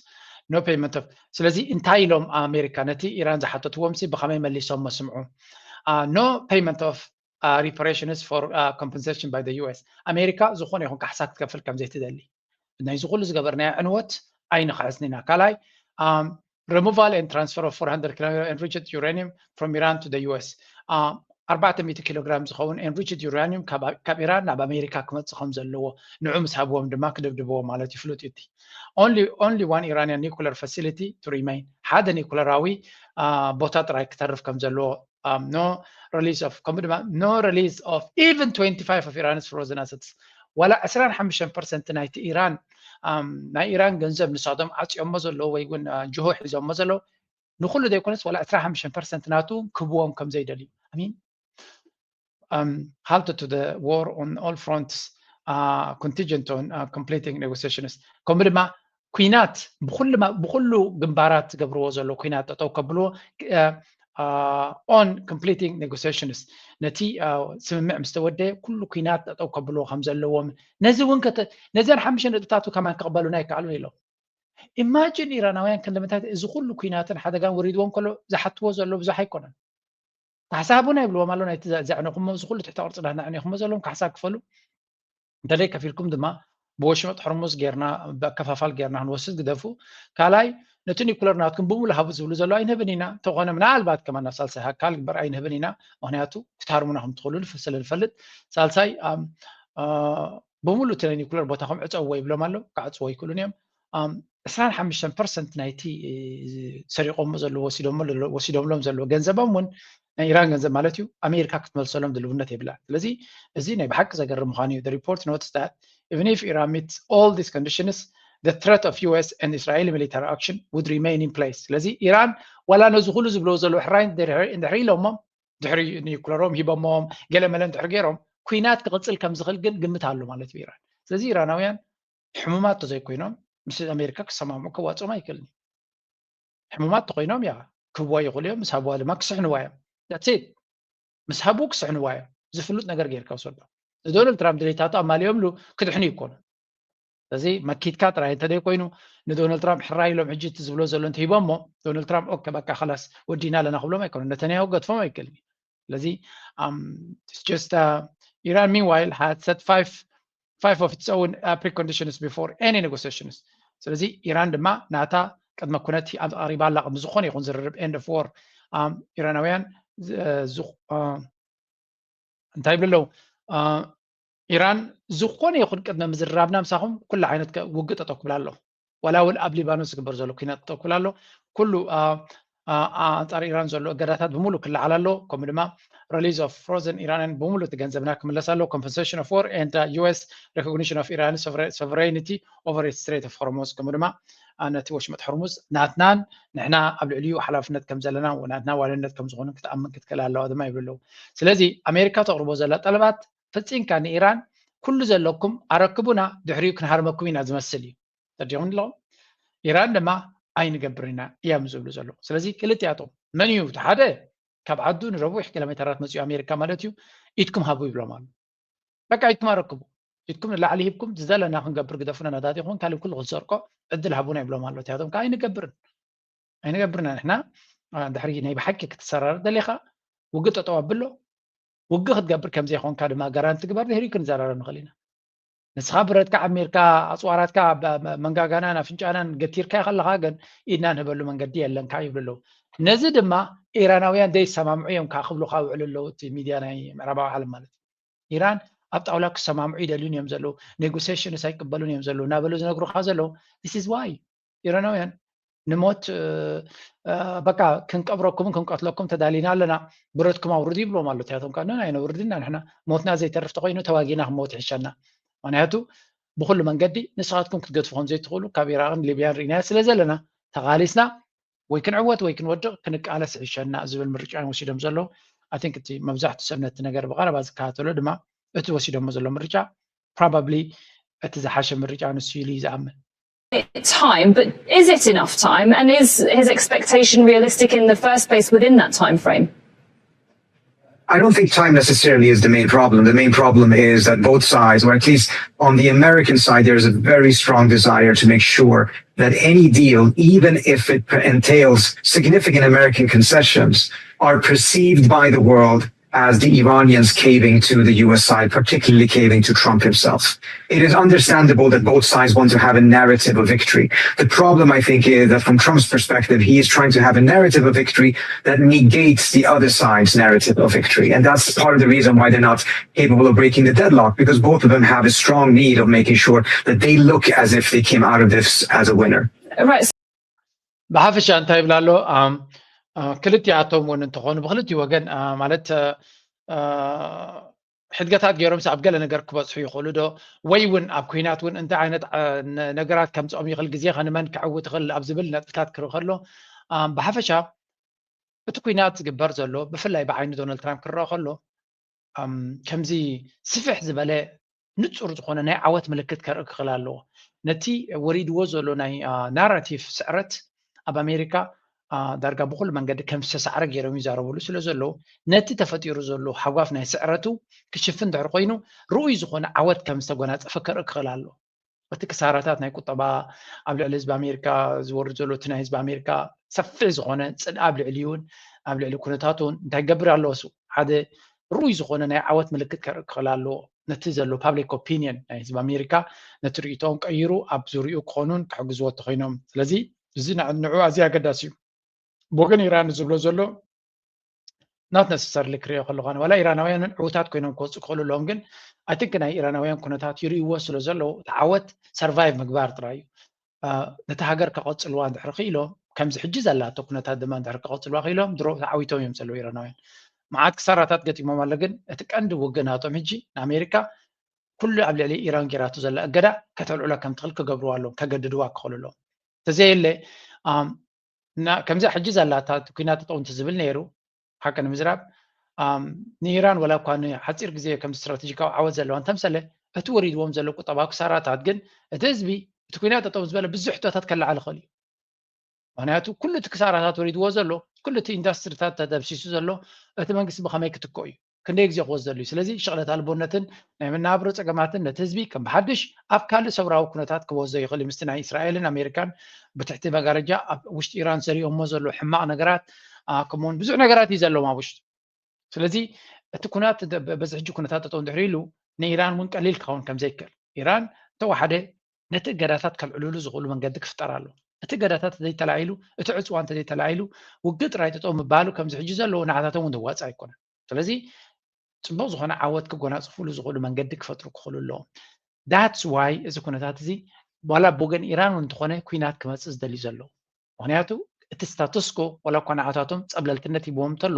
No payment of ስለዚ እንታይ ኢሎም ኣሜሪካ ነቲ ኢራን ዝሓተትዎም ሲ ብኸመይ መሊሶም መስምዑ? No payment of reparations for compensation by the U S. ኣሜሪካ ዝኾነ ይኹን ካሕሳ ክትከፍል ከም ዘይትደሊ ናይዚ ኩሉ ዝገበርናዮ ዕንወት ኣይንኽሕስን ኢና። ካልኣይ removal and transfer of four hundred kilogram enriched uranium from Iran to the U S. ኣርባዕተ ሚእቲ ኪሎ ግራም ዝኸውን enriched uranium ካብ ኢራን ናብ ኣሜሪካ ክመፅእ ከም ዘለዎ ንዑ ምስ ሃብዎም ድማ ክድብድብዎ ማለት እዩ። ፍሉጥ እዩ። Only one Iranian nuclear facility to remain ሓደ ኒኩለራዊ ቦታ ጥራይ ክተርፍ ከም ዘለዎ no release of ከምኡ ድማ no release of even twenty-five of Iran's frozen assets ዋላ ዕስራን ሓሙሽተን ፐርሰንት ናይቲ ኢራን ናይ ኢራን ገንዘብ ንሳቶም ዓፅዮሞ ዘለዉ ወይ እውን ጅሆ ሒዞሞ ዘለዉ ንኩሉ ዘይኮነስ ዋላ ዕስራን ሓሙሽተን ፐርሰንት ናቱ ክብዎም ከም ዘይደልዩ I mean halted to the war on all fronts contingent on completing negotiations ከምኡ ድማ ኩናት ብኩሉ ግንባራት ዝገብርዎ ዘሎ ኩናት ጠጠው ከብልዎ on completing negotiations ነቲ ስምምዕ ምስ ተወደየ ኩሉ ኩናት ጠጠው ከብልዎ ከም ዘለዎም ነዚ እውን ነዚን ሓሙሽተ ነጥብታቱ ከማን ክቕበሉና ይከኣሉን ኢሎም። ኢማጂን ኢራናውያን ክንደምንታይ እዚ ኩሉ ኩናትን ሓደጋን ወሪድዎም ከሎ ዝሓትዎ ዘሎ ብዙሕ ኣይኮነን። ካሕሳ ሃቡና ይብልዎም ኣሎ ናይቲ ዘዕነኹሞ እዚ ኩሉ ትሕተ ቅርፂ ዳህና ኣዕኒኹሞ ዘለዎም ካሕሳ ክፈሉ እንተለይ ከፊልኩም ድማ ብወሽመጥ ሕርሙዝ ጌርና ብኣከፋፋል ጌርና ክንወስድ ግደፉ። ካልኣይ ነቲ ኒኩለር ናትኩም ብሙሉ ሃቡ ዝብሉ ዘለዉ ኣይንህብን ኢና። እንተኾነ ምናልባት ከማን ናብ ሳልሳይ ኣካል ግበር ኣይንህብን ኢና። ምክንያቱ ክትሃርሙና ከም ትኽእሉ ስለ ንፈልጥ። ሳልሳይ ብሙሉ እቲ ናይ ኒኩለር ቦታኹም ዕፀውዎ ይብሎም ኣሎ። ክዓፅዎ ኣይክእሉን እዮም። ዕስራን ሓሙሽተን ፐርሰንት ናይቲ ሰሪቆሞ ዘለዉ ወሲዶምሎም ዘለዉ ገንዘቦም እውን ናይ ኢራን ገንዘብ ማለት እዩ ኣሜሪካ ክትመልሰሎም ድልውነት የብላን። ስለዚ እዚ ናይ ብሓቂ ዘገርም ምዃኑ እዩ። The report notes that even if Iran meets all these conditions the threat of U S and Israeli military action would remain in place። ስለዚ ኢራን ዋላ ነዚ ኩሉ ዝብለዎ ዘለዉ ሕራይ እንድሕሪ ኢሎሞም ድሕሪ ኒኩለሮም ሂቦሞም ገለ መለ እንድሕሪ ገይሮም ኩናት ክቕፅል ከም ዝኽእል ግን ግምት ኣሎ ማለት እዩ ኢራን። ስለዚ ኢራናውያን ሕሙማት ተዘይኮይኖም ምስ ኣሜሪካ ክሰማምዑ ከዋፅኦም ኣይክእልን። ሕሙማት ተኮይኖም ያ ክህብዋ ይኽእሉ እዮም። ምስ ሃብዋ ድማ ክስሕንዋ እዮም። That's it። ምስ ሃቡ ክስሕንዋ እዮም። ዝፍሉጥ ነገር ገይርካ ውሰዶ። ንዶናልድ ትራምፕ ድሌታቱ ኣማሊኦምሉ ክድሕኑ ይኮኑ። ስለዚ መኪትካ ጥራይ እንተደይ ኮይኑ ንዶናልድ ትራምፕ ሕራይ ኢሎም ሕጂ እቲ ዝብሎ ዘሎ እንተሂቦሞ ዶናልድ ትራምፕ ኦኬ በቃ ከላስ ወዲና ኣለና ክብሎም ኣይኮኑ። ነተንያሁ ገድፎም ኣይክእልን። ስለዚ just Iran meanwhile had set five five of its own preconditions before any negotiations። ስለዚ ኢራን ድማ ናታ ቅድመ ኩነት ኣቕሪባ ኣላ። ቅድሚ ዝኾነ ይኹን ዝርርብ end of war ኢራናውያን እንታይ ይብሉ ኣለዉ? ኢራን ዝኾነ ይኹን ቅድመ ምዝርራብና ምሳኹም ኩሉ ዓይነት ውግእ ጠጠው ክብል ኣሎ። ዋላ እውን ኣብ ሊባኖስ ዝግበር ዘሎ ኩናት ጠጠው ክብል ኣሎ። ኩሉ ኣንጻር ኢራን ዘሎ እገዳታት ብምሉ ክለዓል ኣሎ። ከምኡ ድማ release of frozen Iranian ብምሉ እቲ ገንዘብና ክምለስ ኣሎ። Compensation of war and US recognition of Iran sovereignty over its Strait of Hormuz ከምኡ ድማ ነቲ ወሽመጥ ሕርሙዝ ናትናን ንሕና ኣብ ልዕሊኡ ሓላፍነት ከም ዘለና ናትና ዋልነት ከም ዝኾነ ክትኣምን ክትክእል ኣለዋ ድማ ይብሉ ኣለዉ። ስለዚ ኣሜሪካ ተቕርቦ ዘላ ጠለባት ፈጺምካ ንኢራን ኩሉ ዘለኩም ኣረክቡና ድሕሪኡ ክንሃርመኩም ኢና ዝመስል እዩ። ተዲኹም ኣለኹም ኢራን ድማ ኣይንገብር ኢና እዮም ዝብሉ ዘለዉ። ስለዚ ክልቲኣቶም መን እዩ እቲ ሓደ ካብ ዓዱ ንረቡሕ ኪሎ ሜተራት መፅኡ ኣሜሪካ ማለት እዩ ኢድኩም ሃቡ ይብሎም ኣሎ። በቃ ኢድኩም ኣረክቡ ኢድኩም ንላዕሊ ሂብኩም ዝደለና ክንገብር ግደፉና ነዳት ይኹን ካልእ ኩሉ ክንሰርቆ ዕድል ሃቡና ይብሎም ኣሎ። እቲያቶም ከዓ ኣይንገብርን ኣይንገብርና ንሕና ድሕሪ ናይ ብሓቂ ክትሰራር ደሊኻ ውግእ ጠጠው ኣብሎ ውግእ ክትገብር ከም ዘይኮንካ ድማ ጋራንቲ ግበር ድሕሪ ክንዘራረብ ንኽእል ኢና። ንስኻ ብረትካ ዓሚርካ ኣፅዋራትካ መንጋጋናን ኣፍንጫናን ገቲርካ ከለኻ ግን ኢድና ንህበሉ መንገዲ የለን ከዓ ይብሉ ኣለዉ። ነዚ ድማ ኢራናውያን ዘይሰማምዑ እዮም ከዓ ክብሉካ ውዕሉ ኣለዉ እቲ ሚድያ ናይ ምዕራባዊ ዓለም ማለት እዩ። ኢራን ኣብ ጣውላ ክሰማምዑ ይደልዩን እዮም ዘለዉ። ኔጎሲሽንስ ኣይቅበሉን እዮም ዘለዉ እናበሉ ዝነግሩካ ዘለዉ this is why ኢራናውያን ንሞት በቃ ክንቀብረኩምን ክንቀትለኩም ተዳሊና ኣለና ብረትኩም ኣውርዱ ይብሎም ኣሎ። እቲያቶም ከዓ ኣይነውርድና ንሕና ሞትና ዘይተርፍ ተኮይኑ ተዋጊና ክንሞት ይሕሸና። ምክንያቱ ብኩሉ መንገዲ ንስኻትኩም ክትገድፉ ከም ዘይትኽእሉ ካብ ኢራቅን ሊብያን ርኢናዮ ስለ ዘለና ተቃሊስና ወይ ክንዕወት ወይ ክንወድቕ ክንቃለስ ይሕሸና ዝብል ምርጫ እዮም ወሲዶም ዘለዉ። I think እቲ መብዛሕትኡ ሰብ ነቲ ነገር ብቐረባ ዝከታተሎ ድማ እቲ ወሲዶሞ ዘሎ ምርጫ probably እቲ ዝሓሸ ምርጫ ንሱ ኢሉ እዩ ዝኣምን። Time, but is it enough time? And is his expectation realistic in the first place within that time frame? I don't think time necessarily is the main problem. The main problem is that both sides, or at least on the American side, there is a very strong desire to make sure that any deal, even if it entails significant American concessions, are perceived by the world as the Iranians caving to the U S side, particularly caving to Trump himself. It is understandable that both sides want to have a narrative of victory. The problem, I think, is that from Trump's perspective, he is trying to have a narrative of victory that negates the other side's narrative of victory. And that's part of the reason why they're not capable of breaking the deadlock, because both of them have a strong need of making sure that they look as if they came out of this as a winner. Right. ብሓፈሻ እንታይ ይብል ኣሎ? ክልቲኣቶም እውን እንተኾኑ ብክልቲኡ ወገን ማለት ሕድገታት ገይሮምስ ኣብ ገለ ነገር ክበፅሑ ይኽእሉ ዶ? ወይ እውን ኣብ ኩናት እውን እንታይ ዓይነት ነገራት ከምፅኦም ይኽእል፣ ግዜ ከንመን ክዕውት ይኽእል ኣብ ዝብል ነጥብታት ክርኢ ከሎ ብሓፈሻ እቲ ኩናት ዝግበር ዘሎ ብፍላይ ብዓይኒ ዶናልድ ትራምፕ ክረአ ከሎ ከምዚ ስፍሕ ዝበለ ንፁር ዝኾነ ናይ ዓወት ምልክት ከርኢ ክኽእል ኣለዎ። ነቲ ወሪድዎ ዘሎ ናይ ናራቲቭ ስዕረት ኣብ ኣሜሪካ ዳርጋ ብኩሉ መንገዲ ከም ዝተሳዕረ ገይሮም ይዛረብሉ ስለ ዘለዉ ነቲ ተፈጢሩ ዘሎ ሃጓፍ ናይ ስዕረቱ ክሽፍን ድሕሪ ኮይኑ ርኡይ ዝኾነ ዓወት ከም ዝተጎናፀፈ ከርኢ ክኽእል ኣለዎ። እቲ ክሳራታት ናይ ቁጠባ ኣብ ልዕሊ ህዝቢ ኣሜሪካ ዝወርድ ዘሎ እቲ ናይ ህዝቢ ኣሜሪካ ሰፊሕ ዝኾነ ፅልኢ ኣብ ልዕሊኡን ኣብ ልዕሊ ኩነታቱን እንታይ ገብር ኣለዎ? ሓደ ርኡይ ዝኾነ ናይ ዓወት ምልክት ከርኢ ክኽእል ኣለዎ። ነቲ ዘሎ ፓብሊክ ኦፒንየን ናይ ህዝቢ ኣሜሪካ ነቲ ርእይቶኦም ቀይሩ ኣብ ዙሪኡ ክኾኑን ክሕግዝዎ እንተኾይኖም። ስለዚ እዚ ንዑ ኣዝዩ ኣገዳሲ እዩ። ብወገን ኢራን ዝብሎ ዘሎ not necessarily ክሪኦ ከለኹ ኣነ ዋላ ኢራናውያን ዕዉታት ኮይኖም ክወፁ ክኽእሉ ኣለዎም፣ ግን I think ናይ ኢራናውያን ኩነታት ይርእይዎ ስለ ዘለዉ እቲ ዓወት survive ምግባር ጥራይ እዩ። ነቲ ሃገር ከቐፅልዋ እንድሕር ክኢሎም ከምዚ ሕጂ ዘላቶ ኩነታት ድማ እንድሕር ከቐፅልዋ ክኢሎም ድሮ ተዓዊቶም እዮም ዘለዉ ኢራናውያን። መዓት ክሳራታት ገጢሞም ኣሎ፣ ግን እቲ ቀንዲ ውግእ ናቶም ሕጂ ንኣሜሪካ ኩሉ ኣብ ልዕሊ ኢራን ጌራቶ ዘላ እገዳ ከተልዕሎ ከም ትኽእል ክገብርዋ ኣለዎም፣ ከገድድዋ ክኽእሉ ኣለዎም። ተዘየለ ከምዛ ሕጂ ዘላታ ኩናት ጠጠው እንተዝብል ነይሩ ሓቂ ንምዝራብ ንኢራን ወላ እኳ ንሓፂር ግዜ ከም ስትራቴጂካዊ ዓወት ዘለዋ እንተምሰለ እቲ ወሪድዎም ዘሎ ቁጠባዊ ክሳራታት ግን እቲ ህዝቢ እቲ ኩናት ጠጠው ዝበለ ብዙሕ ሕቶታት ከለዓል ይኽእል እዩ። ምክንያቱ ኩሉ እቲ ክሳራታት ወሪድዎ ዘሎ ኩሉ እቲ ኢንዳስትሪታት ተደምሲሱ ዘሎ እቲ መንግስቲ ብኸመይ ክትክኦ እዩ? ክንደይ ግዜ ክወስደሉ እዩ? ስለዚ ሽቕለት ኣልቦነትን ናይ መናብሮ ፀገማትን ነቲ ህዝቢ ከም ብሓድሽ ኣብ ካልእ ሰውራዊ ኩነታት ክወስዶ ይኽእል እዩ። ምስቲ ናይ እስራኤልን ኣሜሪካን ብትሕቲ መጋረጃ ኣብ ውሽጢ ኢራን ዘሪኦሞ ዘሎ ሕማቕ ነገራት ከምኡውን ብዙሕ ነገራት እዩ ዘለዎም ኣብ ውሽጡ። ስለዚ እቲ ኩናት በዚ ሕጂ ኩነታት ጠጠው እንድሕር ኢሉ ንኢራን እውን ቀሊል ክኸውን ከም ዘይክእል ኢራን እንተወሓደ ነቲ እገዳታት ከልዕልሉ ዝኽእሉ መንገዲ ክፍጠር ኣሎ። እቲ ገዳታት ዘይተላዒሉ፣ እቲ ዕፅዋ እንተዘይተላዒሉ፣ ውግእ ጥራይ ጠጠው ምባሉ ከምዚ ሕጂ ዘለዎ ንዓታቶም እውን ዘዋፅእ ኣይኮነን። ስለዚ ፅቡቅ ዝኾነ ዓወት ክጎናፅፉሉ ዝኽእሉ መንገዲ ክፈጥሩ ክኽእሉ ኣለዎም። That's why እዚ ኩነታት እዚ ዋላ ብወገን ኢራን እውን እንተኾነ ኩናት ክመፅእ ዝደልዩ ዘለዉ። ምክንያቱ እቲ ስታቱስኮ ዋላ እኳ ንዓታቶም ፀብለልትነት ሂብዎም እንተሎ፣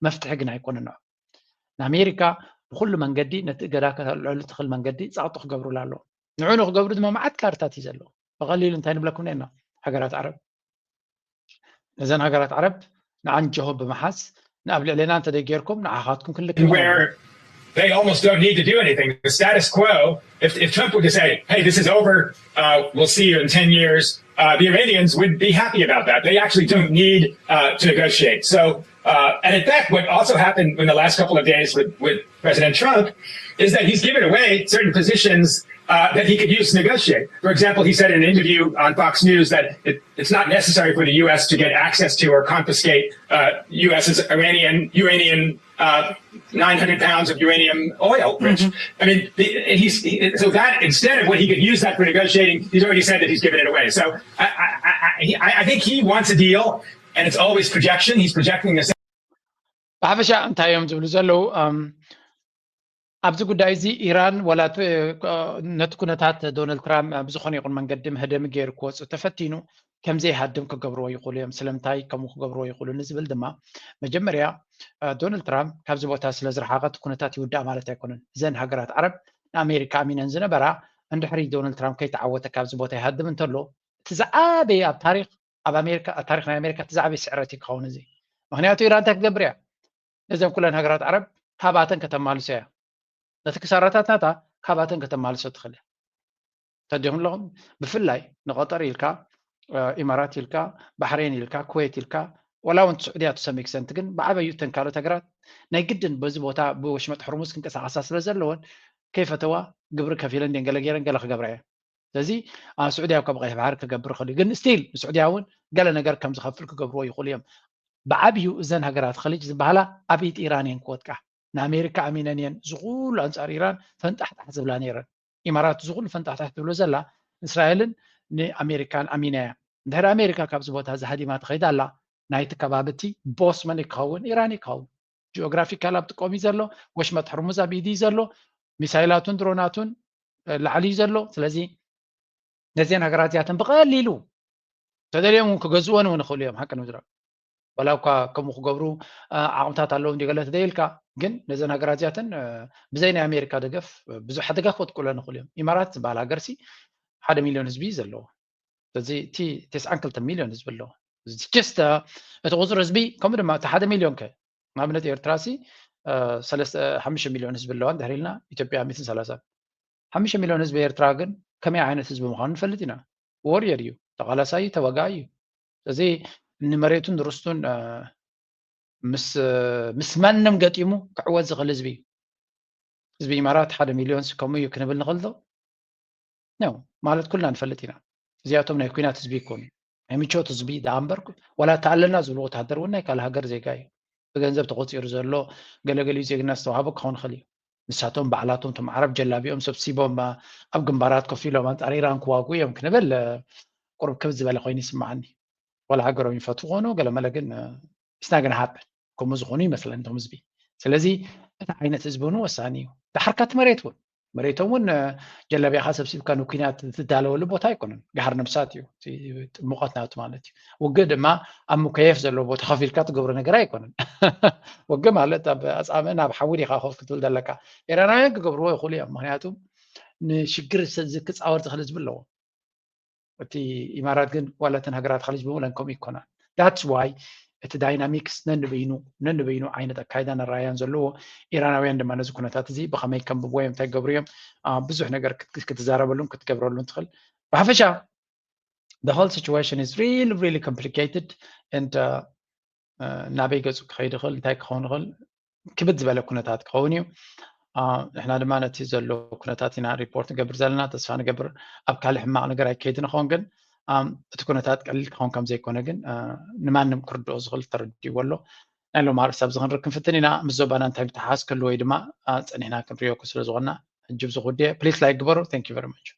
መፍትሒ ግን ኣይኮነን። ንኣሜሪካ ብኩሉ መንገዲ ነቲ እገዳ ከተልዕሉ ትኽእል መንገዲ ፃቕጡ ክገብሩላ ኣለዎ። ንዑ ንክገብሩ ድማ መዓት ካርታት እዩ ዘለዎ። ብቐሊሉ እንታይ ንብለኩም ነና ሃገራት ዓረብ፣ ነዘን ሃገራት ዓረብ ንዓን ጀሆ ብምሓዝ ንኣብ ልዕሌና እንተደይ ጌርኩም ንዓኻትኩም ክንልክም ኢና። Where they almost don't need to do anything. The status quo, if, if Trump were to say, hey, this is over, uh, we'll see you in ten years, uh, the Iranians would be happy about that. They actually don't need uh, to negotiate. So, uh, and in fact, what also happened in the last couple of days with, with President Trump is that he's given away certain positions uh, that he could use to negotiate. For example, he said in an interview on Fox News that it, it's not necessary for the U S to get access to or confiscate uh, U S's Iranian uranium uh, nine hundred pounds of uranium oil rich. Mm-hmm. I mean, the, he's he, so that instead of what he could use that for negotiating, he's already said that he's given it away. So I, I, I, I think he wants a deal, and it's always projection. He's projecting this. ብሓፈሻ እንታይ እዮም ዝብሉ ዘለዉ? ኣብዚ ጉዳይ እዚ ኢራን ዋላ ነቲ ኩነታት ዶናልድ ትራምፕ ብዝኾነ ይኹን መንገዲ መህደሚ ገይሩ ክወፅእ ተፈቲኑ ከምዘይሃድም ክገብርዎ ይኽእሉ እዮም። ስለምንታይ ከምኡ ክገብርዎ ይኽእሉ ንዝብል ድማ መጀመርያ ዶናልድ ትራምፕ ካብዚ ቦታ ስለ ዝረሓቐ እቲ ኩነታት ይውዳእ ማለት ኣይኮነን። እዘን ሃገራት ዓረብ ንኣሜሪካ ኣሚነን ዝነበራ እንድሕሪ ዶናልድ ትራምፕ ከይተዓወተ ካብዚ ቦታ ይሃድም እንተሎ እቲ ዝዓበየ ኣብ ታሪክ ኣብ ኣሜሪካ ኣብ ታሪክ ናይ ኣሜሪካ እቲ ዝዓበየ ስዕረት እዩ ክኸውን እዚ። ምክንያቱ ኢራን እንታይ ክገብር እያ? ነዘን ኩለን ሃገራት ዓረብ ካባተን ከተማልሶ እያ። ነቲ ክሳራታት ናታ ካባተን ከተማልሶ ትኽእል እያ። ተዲኹም ኣለኹም ብፍላይ ንቐጠር ኢልካ ኢማራት ኢልካ ባሕሬን ኢልካ ኩዌት ኢልካ ዋላ እውን ስዑድያ to some extent ግን ብዓበዩ እተን ካልኦት ሃገራት ናይ ግድን በዚ ቦታ ብወሽመጥ ሕርሙዝ ክንቀሳቐሳ ስለ ዘለወን ከይፈተዋ ግብሪ ከፊለን ድን ገለ ገይረን ገለ ክገብራ እየን። ስለዚ ስዑድያ ካብ ቀይሕ ባሕሪ ክገብር ይኽእል እዩ ግን still ንስዑድያ እውን ገለ ነገር ከም ዝኸፍል ክገብርዎ ይኽእሉ እዮም። ብዓብዩ እዘን ሃገራት ኸሊጅ ዝበሃላ ኣብ ኢድ ኢራን እየን ክወድቃ። ንኣሜሪካ ኣሚነን እየን ዝኩሉ ኣንፃር ኢራን ፈንጣሕጣሕ ዝብላ ነይረን። ኢማራት ዝኩሉ ፈንጣሕጣሕ ትብሎ ዘላ እስራኤልን ንኣሜሪካን ኣሚና እያ። እንድሕር ኣሜሪካ ካብዚ ቦታ እዚ ሃዲማ ትኸይድ ኣላ ናይቲ ከባቢ እቲ ቦስ መን ክኸውን? ኢራን ክኸውን። ጂኦግራፊካል ኣብ ጥቆም እዩ ዘሎ። ወሽመጥ ሕርሙዝ ኣብ ኢድ እዩ ዘሎ። ሚሳይላቱን ድሮናቱን ላዕሊ እዩ ዘሎ። ስለዚ ነዚአን ሃገራት እዚኣተን ብቐሊሉ ተደልዮም እውን ክገዝእወን እውን ይኽእሉ እዮም። ሓቂ ንምዝራብ ዋላ እኳ ከምኡ ክገብሩ ዓቕምታት ኣለዎም ድዩ ገለ ተደይልካ ግን ነዘን ሃገራት እዚኣተን ብዘይ ናይ ኣሜሪካ ደገፍ ብዙሕ ሓደጋ ክወድቁለን ይኽእሉ እዮም። ኢማራት ዝበሃል ሃገርሲ ሓደ ሚሊዮን ህዝቢ እዩ ዘለዎ። ስለዚ እቲ ተስዓን ክልተ ሚሊዮን ህዝቢ ኣለዎ። ጀስት እቲ ቁፅሪ ህዝቢ ከምኡ ድማ እቲ ሓደ ሚሊዮን ከ ንኣብነት ኤርትራ ሲ ሓሙሽተ ሚሊዮን ህዝቢ ኣለዋ እንድሕር ኢልና ኢትዮጵያ ሚእትን ሰላሳን ሓሙሽተ ሚሊዮን ህዝቢ ኤርትራ ግን ከመይ ዓይነት ህዝቢ ምዃኑ ንፈልጥ ኢና። ወርየር እዩ፣ ተቓላሳይ እዩ፣ ተዋጋኢ እዩ። ስለዚ ንመሬቱን ንርስቱን ምስ ማንም ገጢሙ ክዕወት ዝኽእል ህዝቢ እዩ። ህዝቢ ኢማራት ሓደ ሚሊዮን ከምኡ እዩ ክንብል ንኽእል ዶ? ኖ ማለት ኩልና ንፈልጥ ኢና። እዚኣቶም ናይ ኩናት ህዝቢ ይኮኑ ናይ ምቾት ህዝቢ ደኣ እምበር ዋላ እተኣለና ዝብሉ ወታደር እውን ናይ ካልእ ሃገር ዜጋ እዩ። ብገንዘብ ተቆፂሩ ዘሎ ገለገሊኡ ዜግነት ዝተዋሃቦ ክኸውን ይኽእል እዩ። ንሳቶም ባዕላቶም እቶም ዓረብ ጀላቢኦም ሰብሲቦም ኣብ ግንባራት ኮፍ ኢሎም ኣንፃር ኢራን ክዋጉ እዮም ክንብል ቁርብ ክብ ዝበለ ኮይኑ ይስማዓኒ። ዋላ ሃገሮም ይፈትዉ ኮኑ ገለመለ ግን it's not gonna happen። ከምኡ ዝኾኑ ይመስለኒ እቶም ህዝቢ። ስለዚ እቲ ዓይነት ህዝቢ እውን ወሳኒ እዩ። ዳሕርካ እቲ መሬት እውን መሬቶም እውን ጀለቢያኻ ሰብሲብካ ንኩናት ትዳለወሉ ቦታ ኣይኮነን። ጋህር ነብሳት እዩ። ሙቐት ናቱ ማለት እዩ። ውግእ ድማ ኣብ ሙከየፍ ዘለዎ ቦታ ከፊልካ ትገብሮ ነገር ኣይኮነን። ውግእ ማለት ኣብ ኣፃምእን ኣብ ሓዊ ዲኻ ኮፍ ክትብል ዘለካ። ኢራናውያን ክገብርዎ ይኽእሉ እዮም። ምክንያቱ ንሽግር ክፃወር ዝኽእል ህዝቢ ኣለዎ። እቲ ኢማራት ግን ዋላ እተን ሃገራት ኸሊጅ ብምለን ከምኡ ይኮና። That's why እቲ ዳይናሚክስ ነንበይኑ ነንበይኑ ዓይነት ኣካይዳ ነራያን ዘለዎ። ኢራናውያን ድማ ነዚ ኩነታት እዚ ብኸመይ ከንብብዎ እዮም እንታይ ገብሩ እዮም ብዙሕ ነገር ክትዛረበሉን ክትገብረሉን ትኽእል። ብሓፈሻ the whole situation is really really complicated and ናበይ ገፁ ክኸይድ ይኽእል እንታይ ክኸውን ይኽእል ክብድ ዝበለ ኩነታት ክኸውን እዩ። ንሕና ድማ ነቲ ዘሎ ኩነታት ኢና ሪፖርት ንገብር ዘለና። ተስፋ ንገብር ኣብ ካልእ ሕማቕ ነገር ኣይከይድ ንኸውን ግን እቲ ኩነታት ቀሊል ክኸውን ከም ዘይኮነ ግን ንማንም ክርድኦ ዝኽእል ተረዲእዎ ኣሎ። ናይ ሎም ኣርእስቲ ኣብዚ ክንርኢ ክንፍትን ኢና። ምስ ዞባና እንታይ ምትሓሓዝ ክህሉ ወይ ድማ ፀኒሕና ክንሪኦ ስለ ዝኾንና ሕጂ ብዙ ጉዳይ please like ግበሩ። Thank you very much።